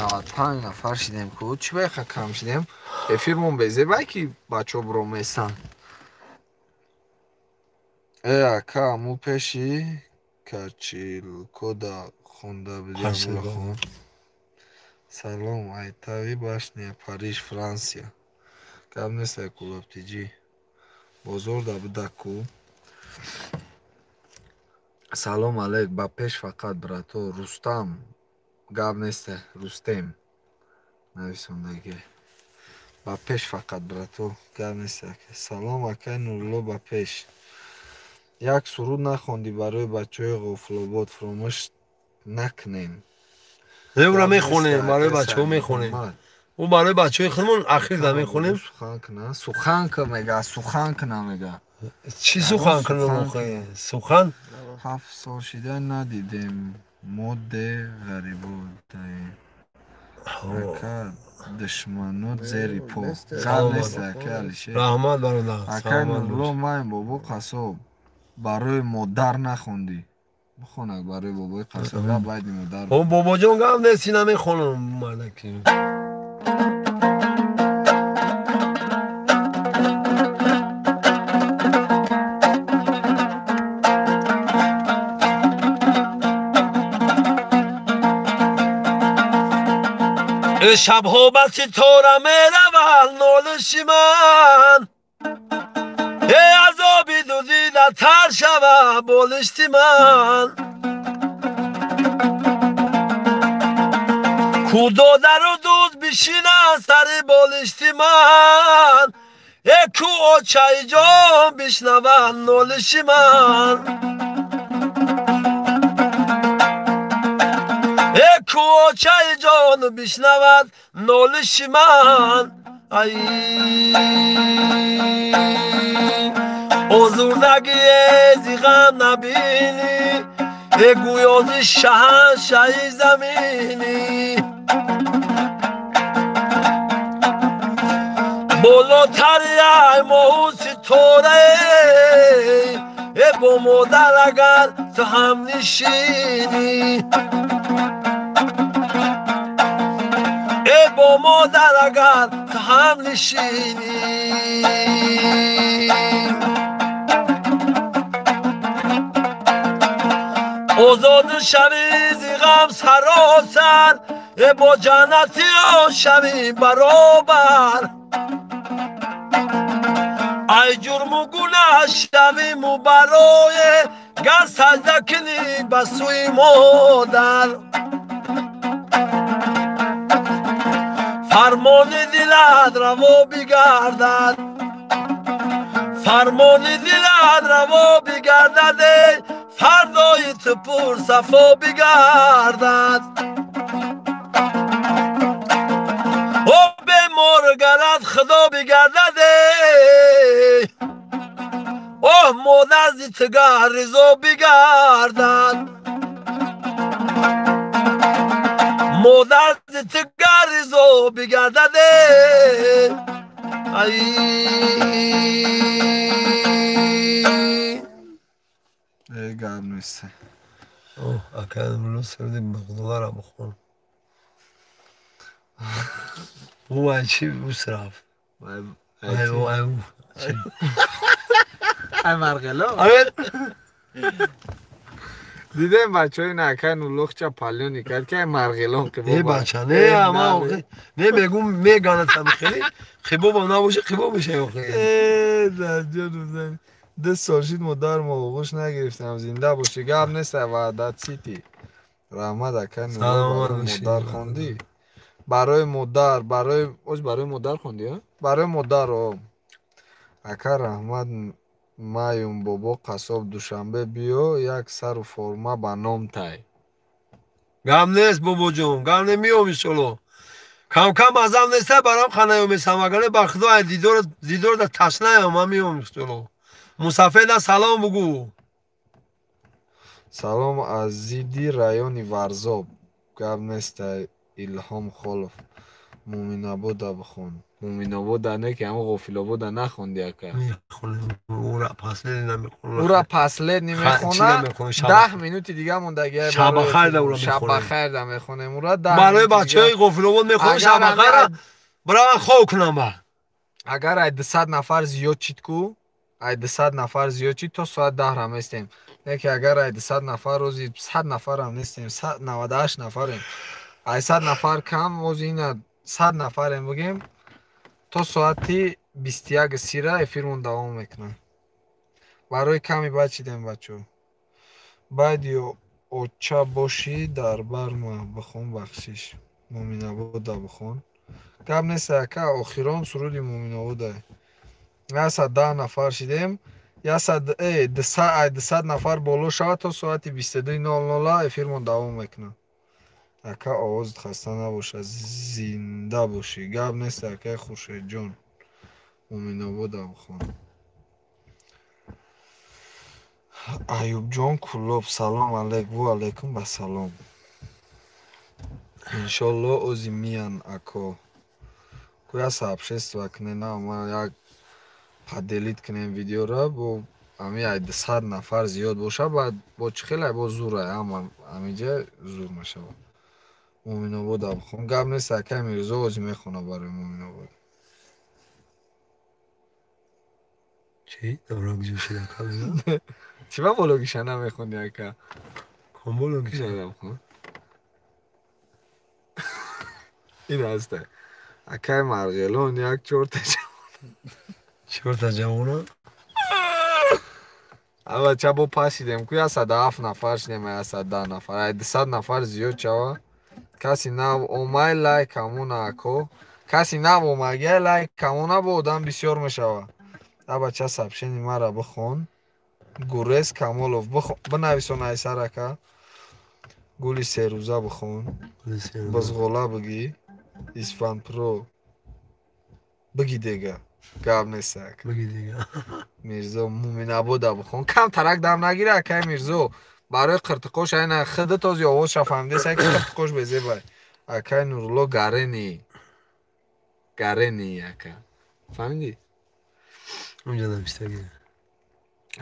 Speaker 3: 95 нафар шидем ку. Чӣ баха кам шидем? Эфирмон безебай ки бачаҳо буроместан. Э ака, аму пеши качилкода хонда будем хон. Салом, Айтави башня, Париж, Франсия. Гап нест ай Кулабтиҷӣ. Бозор да буда ку. Салом алейк, ба пеш фақат брато. Рустам, гап нест, Рустем. Нависондаги. Ба пеш фақат брато, гап нест. Салом акай Нурулло, ба пеш. Як суруд нахондӣ барои бачаҳои Ғофилобод, фуромӯш накунем.
Speaker 1: Не, ура мехонем, барои бачаҳо мехонем. Ӯ барои бачаҳои худмон ахир да мехонем.
Speaker 3: Сухан кна, сухан ка мега, сухан кна мега.
Speaker 1: Чӣ сухан кунам охе? Сухан?
Speaker 3: 7 сол шида надидем. Моде ғарибодаем. Ака душманот зери по. Гап нест ака Алишер.
Speaker 1: Раҳмат бародар.
Speaker 3: Ака Нурулло, ман бобо қассоб. Барои модар нахондӣ. Бихонак барои бобои қассоб, гап байди модар.
Speaker 1: О бобоҷон, гап нест, ина мехонам мардаки. Шабҳо ба ситора меравад нолиши ман, э азоби дудида тар шава болишти ман. Ку додару дуз бишина сари болишти ман, э ку очаи ҷон бишнавад нолиши ман. Э ку очаи ҷон бишнавад нолиши ман. Ай озурдагие зи ғам набинӣ, э гӯё зи шаҳаншаҳи заминӣ. Болотари ай моҳу ситора, э бо модар агар ту ҳамнишинӣ. Э бо модар агар ту ҳамнишинӣ. Озод шавӣ зи ғам саросар, э бо ҷаннатиён шавӣ баробар. Ай ҷурму гунаҳ шавӣ мубарое, гар саҷда кунӣ ба сӯи модар. Фармони дилат раво бигардад, фармони дилат раво бигардад, эй фардои ту пурсафо бигардад. О бемор гарад худо бигардад, эй оҳ модар зи ту гар ризо бигардад. Модар зи ту гар ризо бигардад, эй ай.
Speaker 3: Э гап нест.
Speaker 1: Оҳ ака Нурулло, суруди Бағдодара бихон. Ӯ ай чӣ бус рафт? Ай ай
Speaker 3: Ай Марғело. Дидем бачаҳои ин акай Нурулло ча палёни кард ки ай Марғелон ки
Speaker 1: Не бача, не ама охе, не мегум меганатам хеле, хибобам набоша хибоб мешавӣ охе.
Speaker 3: Э дар ҷон 2 сол шид модар мо оғӯш нагирифтам. Зинда бошӣ, гап нест ай Ваҳдат Сити. Раҳмат акай Нурулло, барои модар хондӣ. Барои модар, барои оз барои модар хондӣ, а? Барои модар, о. Ака раҳмат маюм бобо қассоб, Душанбе биё, як сару форма ба ном тай.
Speaker 1: Гап нест бобоҷон, гап не, меом иншолло. Кам-кам азам неста барам ханаёмесам, агар не ба худо ай дидор дидор да ташнаям, ман меом иншолло. Мусафеда салом бугӯ.
Speaker 3: Салом аз зидди райони Варзоб. Гап нест ай Илҳом Холов.
Speaker 2: Муминобода бихон.
Speaker 3: Муминобода не ки ҳамон Ғофилобода нахонди ака.
Speaker 1: Мехонем. Ура последний намехонам.
Speaker 3: Ура последний мехона. 10 минути дига мондагиай.
Speaker 1: Шабахайр да ура мехонем.
Speaker 3: Шабахайр да мехонем ура.
Speaker 1: Барои бачаҳои Ғофилобод мехонем шабахайра. Барои хоб кунам ба.
Speaker 3: Агар ай 200 нафар зиёд чид ку, ай 200 нафар зиёд чид то соат 10 ра местем. Не ки агар ай 200 нафар рӯзи 100 нафарам нестем, 98 нафарем. Ай 100 нафар кам, ози ина 100 нафарем бигем, то соати 21:30 эфирмон давом мекунад. Барои ками баъд чидем бачо. Баъди оча бошӣ дар барма бихон бахшиш. Муминобода бихон. Гап нест ака, охирон суруди Муминобода. 110 нафар шидем. 200 нафар боло шавад то соати 22:00 эфирмон давом мекунад. Ака овозат хаста набошад, зинда бошӣ. Гап нест акаи Хуршедҷон. Муминобода бихон. Аюбҷон Кулоб, салом алейк, ва алейкум ба салом. Иншолло ози миян ако. Куя сообщество кунем, на ма як поделить кунем видеора, бо ами ай 200 нафар зиёд боша, баъд бо чӣ хеле бо зур ай, ама амиҷа зур мешавад. Муминобода бихон. Гап нест акаи Мирзо ози мехона барои Муминобод.
Speaker 1: Чӣ? Добро гӯшида ака?
Speaker 3: Чӣ ба бологиша намехони ака?
Speaker 1: Ком бологиша?
Speaker 3: Бихон. Ин ҳаста. Акаи Марғелон як чорта ҷавон.
Speaker 1: Чорта ҷавона?
Speaker 3: Ава ча бо пасидем ку 107 нафар шидем, 110 нафар. Ай 200 нафар зиёд чава. Каси нав омай лайк ҳамона ако. Каси нав омагиай лайк ҳамона бо одам бисёр мешава. Аба ча сообщени мара бихон. Гурез Камолов бинависон ай сар ака. Гули серӯза бихон. Бизғола бигӣ. Исфанпро бигӣ дега. Гап нест ака.
Speaker 1: Бигӣ дега.
Speaker 3: Мирзо Муминобода бихон. Кам тарак дам нагира акаи Мирзо. Барои қиртиқош айна хида този овозша фаҳмидес, аки қиртиқош безебай. Акаи Нурулло Гарени. Гарени ака. Фаҳмидӣ?
Speaker 1: Унҷа навиштагӣ.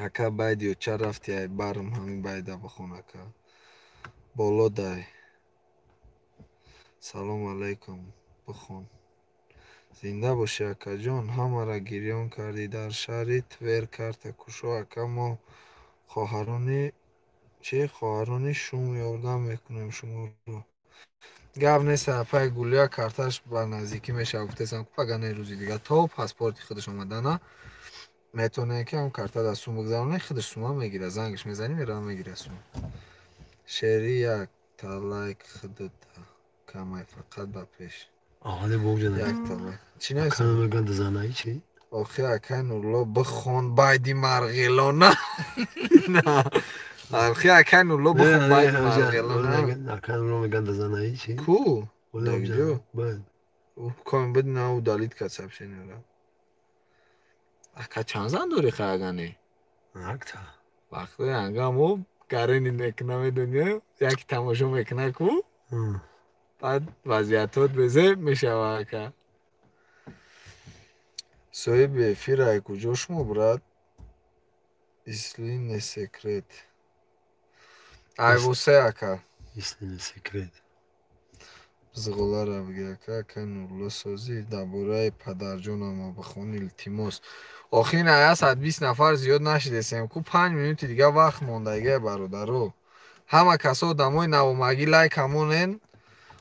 Speaker 3: Ака байдиё ча рафти ай барм ҳамин байда бихон ака. Боло дай. Салом алейкум бихон. Зинда бошӣ акаҷон, ҳамаро гирён кардӣ дар шаҳри Твер карта кушо ака, мо хоҳарони чӣ хоҳарони шум ёрдам мекунем шуморо. Гап нест апаи Гулия карташ ба наздикӣ мешавад, гуфтесам ку пага не рӯзи дига то паспорти худаш омадана метавонем ки ҳам карта дар сум бигзаронем, худаш сума мегирад, зангаш мезанем, мерава мегирад сум. Шери як та лайк худата камай фақат ба пеш.
Speaker 1: Аҳаде богҷа
Speaker 3: як та лайк. Чӣ нависам?
Speaker 1: Кана меган дазанаи чӣ?
Speaker 3: Охи акай Нурулло бихон байди Марғелона. Охи акай Нурулло бихон байди Марғелона.
Speaker 1: Акай Нурулло меган дазанаи чӣ?
Speaker 3: Ку? Дагҷо? Ком бид на удалить кард сообщениеро. Ака чанд зан дорӣ хаягане?
Speaker 1: Якта.
Speaker 3: Вақте ҳангамо гарени мекуна медони, яки тамошо мекуна ку? Баъд вазъиятот безеб мешава ака.
Speaker 2: Соҳиби эфир ай куҷо шумо брат? Если не секрет.
Speaker 3: Ай восе ака.
Speaker 1: Если не секрет.
Speaker 2: Бизғолара бигӣ ака, ака Нурулло созӣ дар бораи падарҷонама бихон илтимос.
Speaker 3: Охи на 120 нафар зиёд нашидесем ку 5 минути дига вақт мондагиа бародаро. Ҳама касо одамои навомагӣ лайк ҳамонен.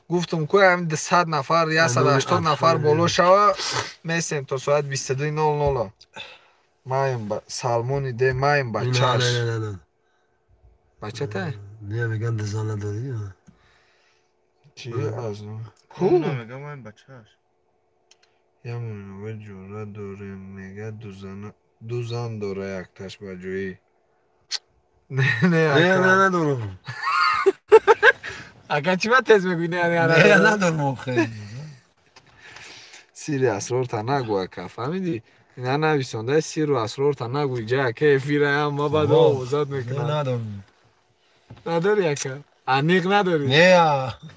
Speaker 3: Гуфтум ку ҳамин 200 нафар, 180 нафар боло шава, месем то соат 22:00.
Speaker 2: Маем ба Салмони де маем бачаш.
Speaker 3: Бачата?
Speaker 1: Не меган дазана дорӣ.
Speaker 2: Чӣ аз ку?
Speaker 4: Мегам маем бачаш.
Speaker 2: Я мунове ҷура дорем, мега ду зан дора якташ ба ҷои.
Speaker 3: Не, не,
Speaker 1: не, надорам.
Speaker 3: Ака чӣ ба тез мегӯӣ? Не,
Speaker 1: не, надорам охе.
Speaker 3: Сири асрорта нагӯ ака, фаҳмидӣ? Ина нависонда сиру асрорта нагӯ, иҷа ака эфираям ма баъд овозат мекунам.
Speaker 1: Надорам.
Speaker 3: Надорӣ ака? Аниқ надорӣ?
Speaker 1: Не.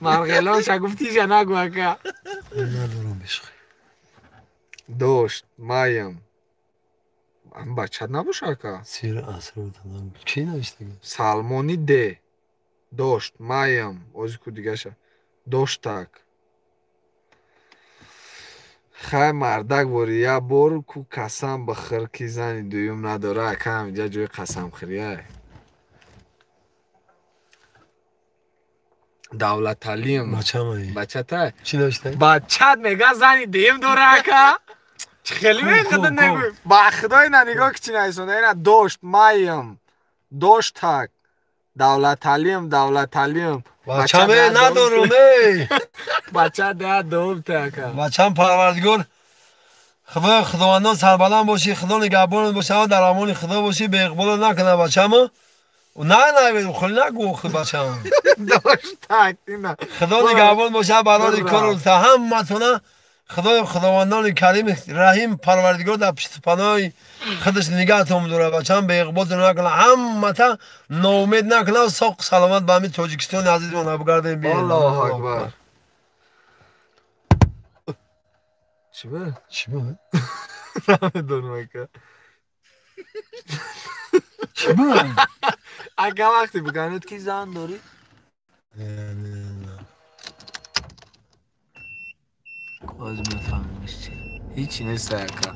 Speaker 3: Марғелонша гуфтиша нагӯ ака.
Speaker 1: Надорам бешхи.
Speaker 3: Дошт, маям. Ам бачат набоша ака?
Speaker 1: Сир аср тамом. Чӣ навиштаги?
Speaker 3: Салмони Д. Дошт, маям. Ози ку дигаша. Доштак. Хай мардак бори я бор ку қасам бихӯр ки зани дуюм надора ака ҳаминҷа ҷои қасамхӯрия. Давлаталим.
Speaker 1: Бачамай.
Speaker 3: Бачата?
Speaker 1: Чӣ навиштаги?
Speaker 3: Бачат мега зани дуюм дора ака? Чӣ хеле мехуда нагӯй. Ба худои на нигоҳ ки чӣ нависонда. Ина дошт, маям. Доштак. Давлаталим, Давлаталим.
Speaker 1: Бачаме надорум эй.
Speaker 3: Бача да дум та ака.
Speaker 1: Бачам парвардигор Худо худовандон сарбаланд бошӣ, Худо нигаҳбонат бошад, дар амони Худо бошӣ, беиқболат накунад бачамо. На на хул нагӯ худ бачам.
Speaker 3: Доштак ина.
Speaker 1: Худо нигаҳбон бошад барои кору ҳамматона. Худои худовандони карим раҳим парвардигор дар пуштипаноҳи худаш нигаҳтон дорад бачам, беиқболтон накунад, ҳаммата ноумед накунад, соқ саломат ба ҳамин Тоҷикистони азизмон абгардем биёед.
Speaker 3: Аллоҳу акбар. Чӣ буд?
Speaker 1: Чӣ буд?
Speaker 3: Намедонам ака.
Speaker 1: Чӣ буд?
Speaker 3: Ака вақте биганед ки зан дорӣ?
Speaker 1: Не.
Speaker 3: Боз мефаҳмиш чи. Ҳичи нест ака.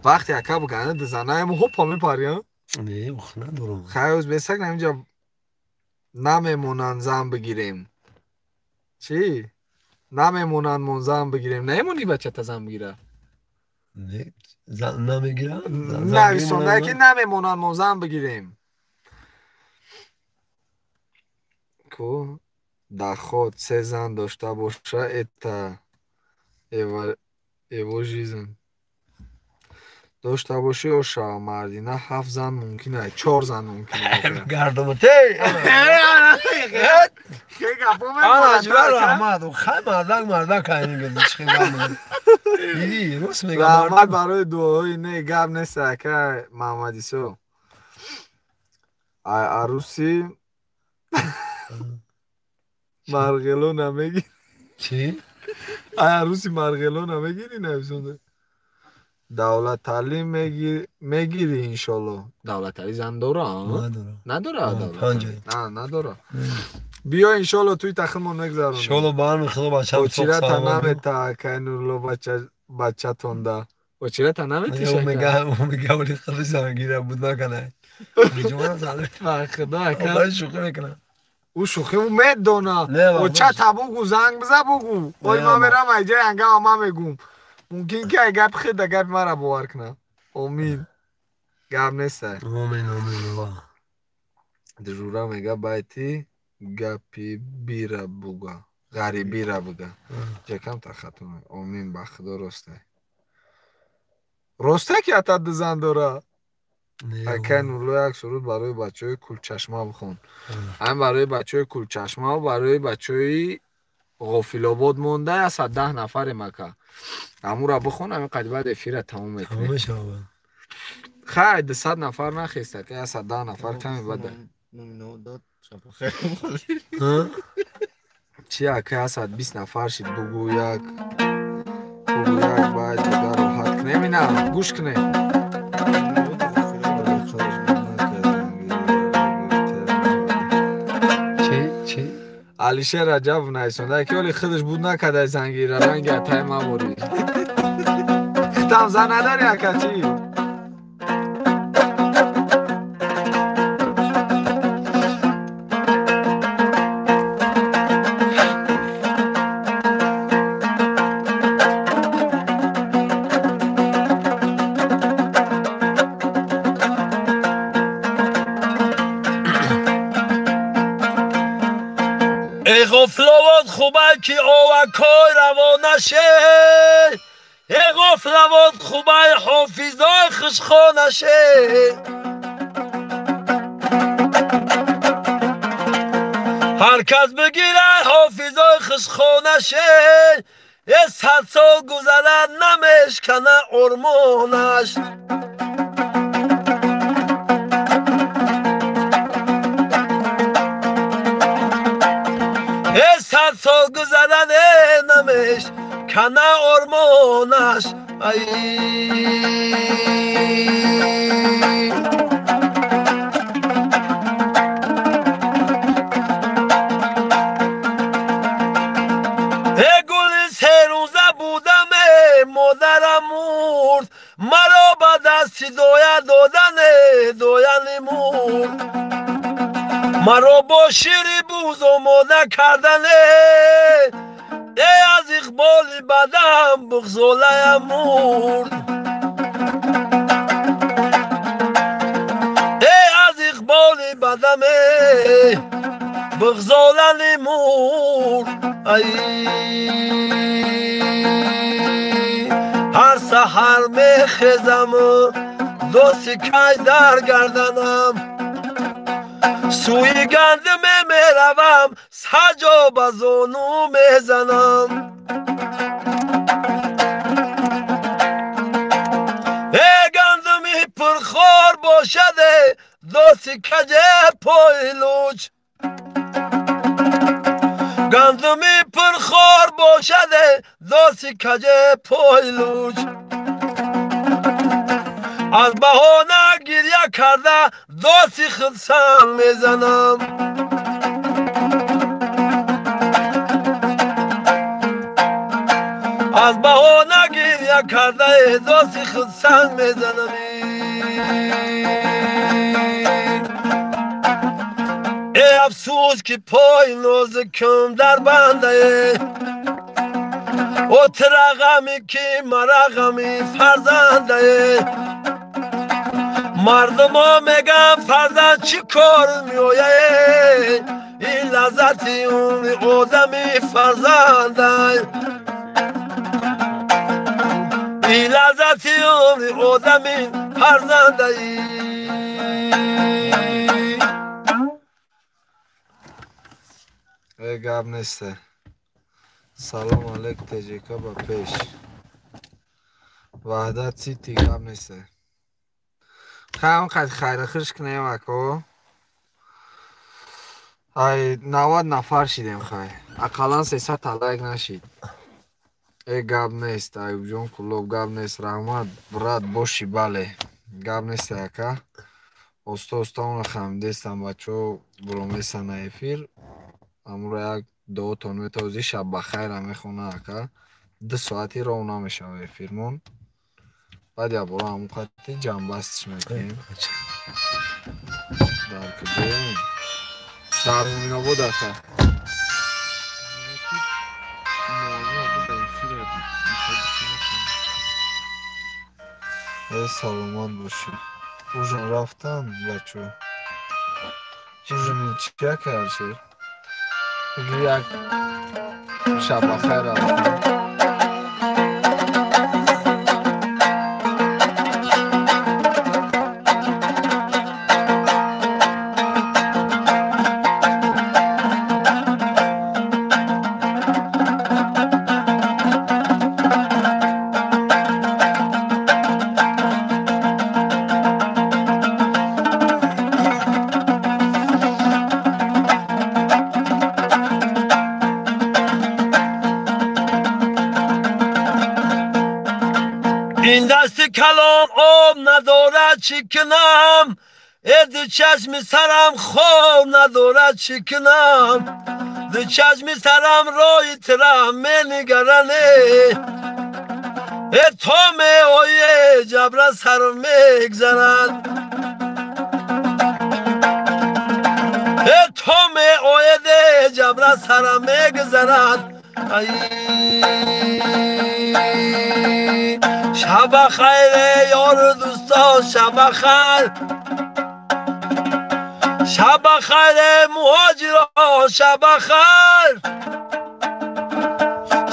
Speaker 3: Вақте ака биганед занаем ҳопа мепарӣ?
Speaker 1: Не, ух надорам.
Speaker 3: Хай оз бесак наминҷа намемонанд зан бигирем. Чӣ? Намемонанд мон зан бигирем. Намемонӣ бачата зан бигира?
Speaker 1: Не, зан намегирам.
Speaker 3: Нависонда ки намемонанд мон зан бигирем. Ку даход се зан дошта боша это его жизнь. Дошта бошӣ оша мардина 7 зан мумкин аст, 4 зан мумкин аст.
Speaker 1: Гардам те. Ана ҷура раҳмат. Хай мардак мардак айн чӣ гап. Диди рост мегам.
Speaker 3: Раҳмат барои дуоҳои не гап нест ака Муҳаммад Исо. Ай аруси марғело намегирӣ.
Speaker 1: Чӣ?
Speaker 3: Ай аруси марғело намегирӣ нависонда. Давлаталӣ мегирӣ иншолло. Давлаталӣ зан дора? Надора Давлаталӣ? На, надора. Биё иншолло туи тахилмон мегзаронем.
Speaker 1: Иншолло ба амри Худо бачам соқ
Speaker 3: Очирата
Speaker 1: саломат.
Speaker 3: намета акай Нурулло бачатонда. Очирата наметиша?
Speaker 1: Мега вали худо зангира буд накана. Ҷумъа зан.
Speaker 3: Ба Худо ака.
Speaker 1: Худо шӯхӣ мекунад.
Speaker 3: Ӯ шӯхӣ ӯ медона. Очата бугу занг биза бугу. Ой ман мерам айҷаи ҳангама ман мегум. Мумкин ки ай гапи худа гапи мара бовар кунад. Омин. Гап нест ай.
Speaker 1: Омин, омин.
Speaker 3: Дежура мега байти гапи бира буга. Ғарибира буга. Ҷакам та хато. Омин ба Худо ростай. Ростай ки ата ду зан дора? Акай Нурулло як суруд барои бачаҳои Кулчашма бихон. Ҳам барои бачаҳои Кулчашма ва барои бачаҳои Ғофилобод монда 110 нафарем ака. Ҳамура бихон, ҳамин қадр баъд эфира тамом мекунем. Хай 200 нафар нахест ака, 110 нафар каме бада. Чи ака 120 нафар шид бугу як. Бугу як баъд дигар роҳат кунем. Ина гӯш кунем. Алишер Раҷабов нависонда ки оли худаш буд накарда зангира ранги атай маборӣ. Хитам зан надорӣ ака чӣ?
Speaker 1: Эй ғофилобод хубай ки овакой равона ше. Эй ғофилобод хубай ҳофизои хушхона ше. Ҳар кас бигирад ҳофизои хушхона ше. Е 100 сол гузарад намешкана ормонаш. Е 100 сол гузарад намеш Кана ормонаш ай. Э гули серӯза будаме, модарам мурд, маро ба дасти доя додане, дояни мурд. Маро бо шири буз омода кардане, э аз иқболи бадам буғзолаям мурд. Э аз иқболи бадаме буғзолани мурд. Ай ҳар саҳар мехезам, дости кай дар гарданам, сӯи гандуме меравам, саҷо ба зону мезанам. Э гандуми пурхор бошаде, дости каҷе пои луч. Гандуми пурхор бошаде, дости каҷе пои луч. Аз баҳона гиря карда дости худ санг мезанам. Аз баҳона гиря карда дости худ санг мезанам. Э афсӯс ки пои нозикам дар бандае, о тира ғами ки мара ғами фарзандае. Мардумо меган фарзанд чӣ кор меояе, ин лаззати умри одами фарзандай. Ин лаззати умри одами фарзандаи.
Speaker 2: Э гап несте. Салом алейк ТЖК ба пеш. Ваҳдат Сити гап несте. Хайм қад хайра хуш кунем ако. Ай 90 нафар шидем хай. Ақаллан 300 та лайк нашид. Э гап нест, Аюбҷон Кулоб гап нест, раҳмат брат боши бале. Гап нест ака. Оста оста она хамдестан бачаҳо буромесан на эфир. Амуро як дуотон метавози шаб ба хайра мехона ака. 2 соати ров намешава эфирмон. Баъд як бора ҳамон қати ҷамъбастиш мекунем. Дар куҷоем? Дар Муминобод ака. Э саломат бошӣ. Ужин рафтан бачаҳо. Ужини чия кард шер? Бигӯ як шаб ба хайр рафтан.
Speaker 1: Ин дасти калон об надорад чӣ кунам, э ду чашми сарам хоб надорад чӣ кунам, ду чашми сарам роҳи тира менигаране, э то меоє ҷабра сарам мегзарад, э то меоеде ҷабра сарам мегзарад. Ай шаба хайр ёру дӯстон, шаба хайр, шаба хайр муҳоҷирон, шаба хайр,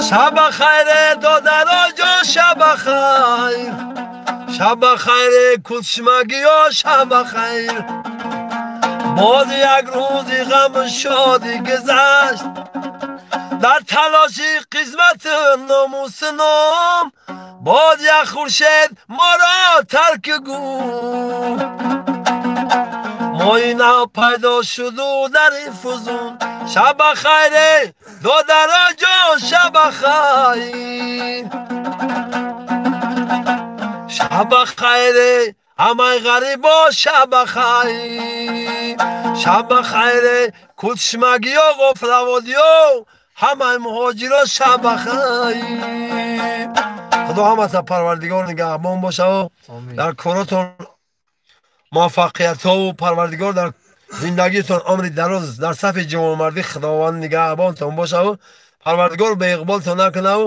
Speaker 1: шаба хайр додароҷон, шаба хайр, шаба хайр кӯчмагиё, шаба хайр. Боз як рӯзи ғаму шодӣ гузашт, дар талоши қисмату номусу ном, боз як хуршед моро тарк гуфт, Моҳи нав пайдо шуду дари фузун. Шаба хайре, додароҷон, шаба хайр. Шаба хайре, ҳамаи ғарибо, шаба хайр. Шаба хайре, кӯчмагиё, ғофлаводиё, ҳамаи муҳоҷиро, шаба хайр. Худо ҳамата Парвардигор нигаҳбон бошаву дар коротон муваффақиятҳову Парвардигор дар зиндагитон умри дароз, дар сафи ҷавонмардӣ Худованд нигаҳбонтон бошаву Парвардигор беиқболтон накунаву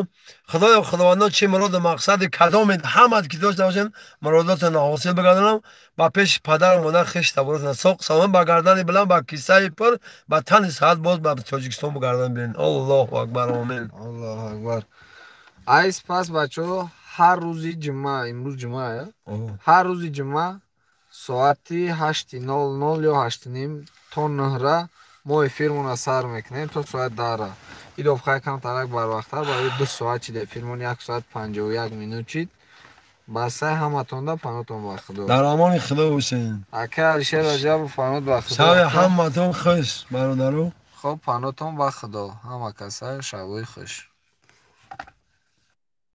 Speaker 1: Худоё, Худовандо, чӣ муроду мақсади кадоме ҳамат ки дошта бошед, муродотонро ҳосил бигардонам. Ба пеши падару модар, хеш таборотон соқ саломат, ба гардани баланд, ба кисаи пур, ба тани саҳат боз ба Тоҷикистон бугардан бирен. Аллоҳу акбар, омин.
Speaker 3: Аллоҳу акбар. Айс пас, бачаҳо, ҳар рӯзи ҷумъа, имрӯз ҷумъа, ҳар рӯзи ҷумъа соати 8:00 ё 8:30 то 9-ра мо эфирмонро сар мекунем, то соати 10-ра. Иловхай камтарак барвақттар, барои 2 соат чид эфирмон, 1 соат 51 минут чид. Басай ҳаматонда, панотон ба Худо.
Speaker 1: Дар амони Худо бошед.
Speaker 3: Ака Алишер Раҷабов, панот ба Худо.
Speaker 1: Шаби ҳаматон хуш, бародаро.
Speaker 3: Хоб, панотон ба Худо, ҳама каса шабои хуш.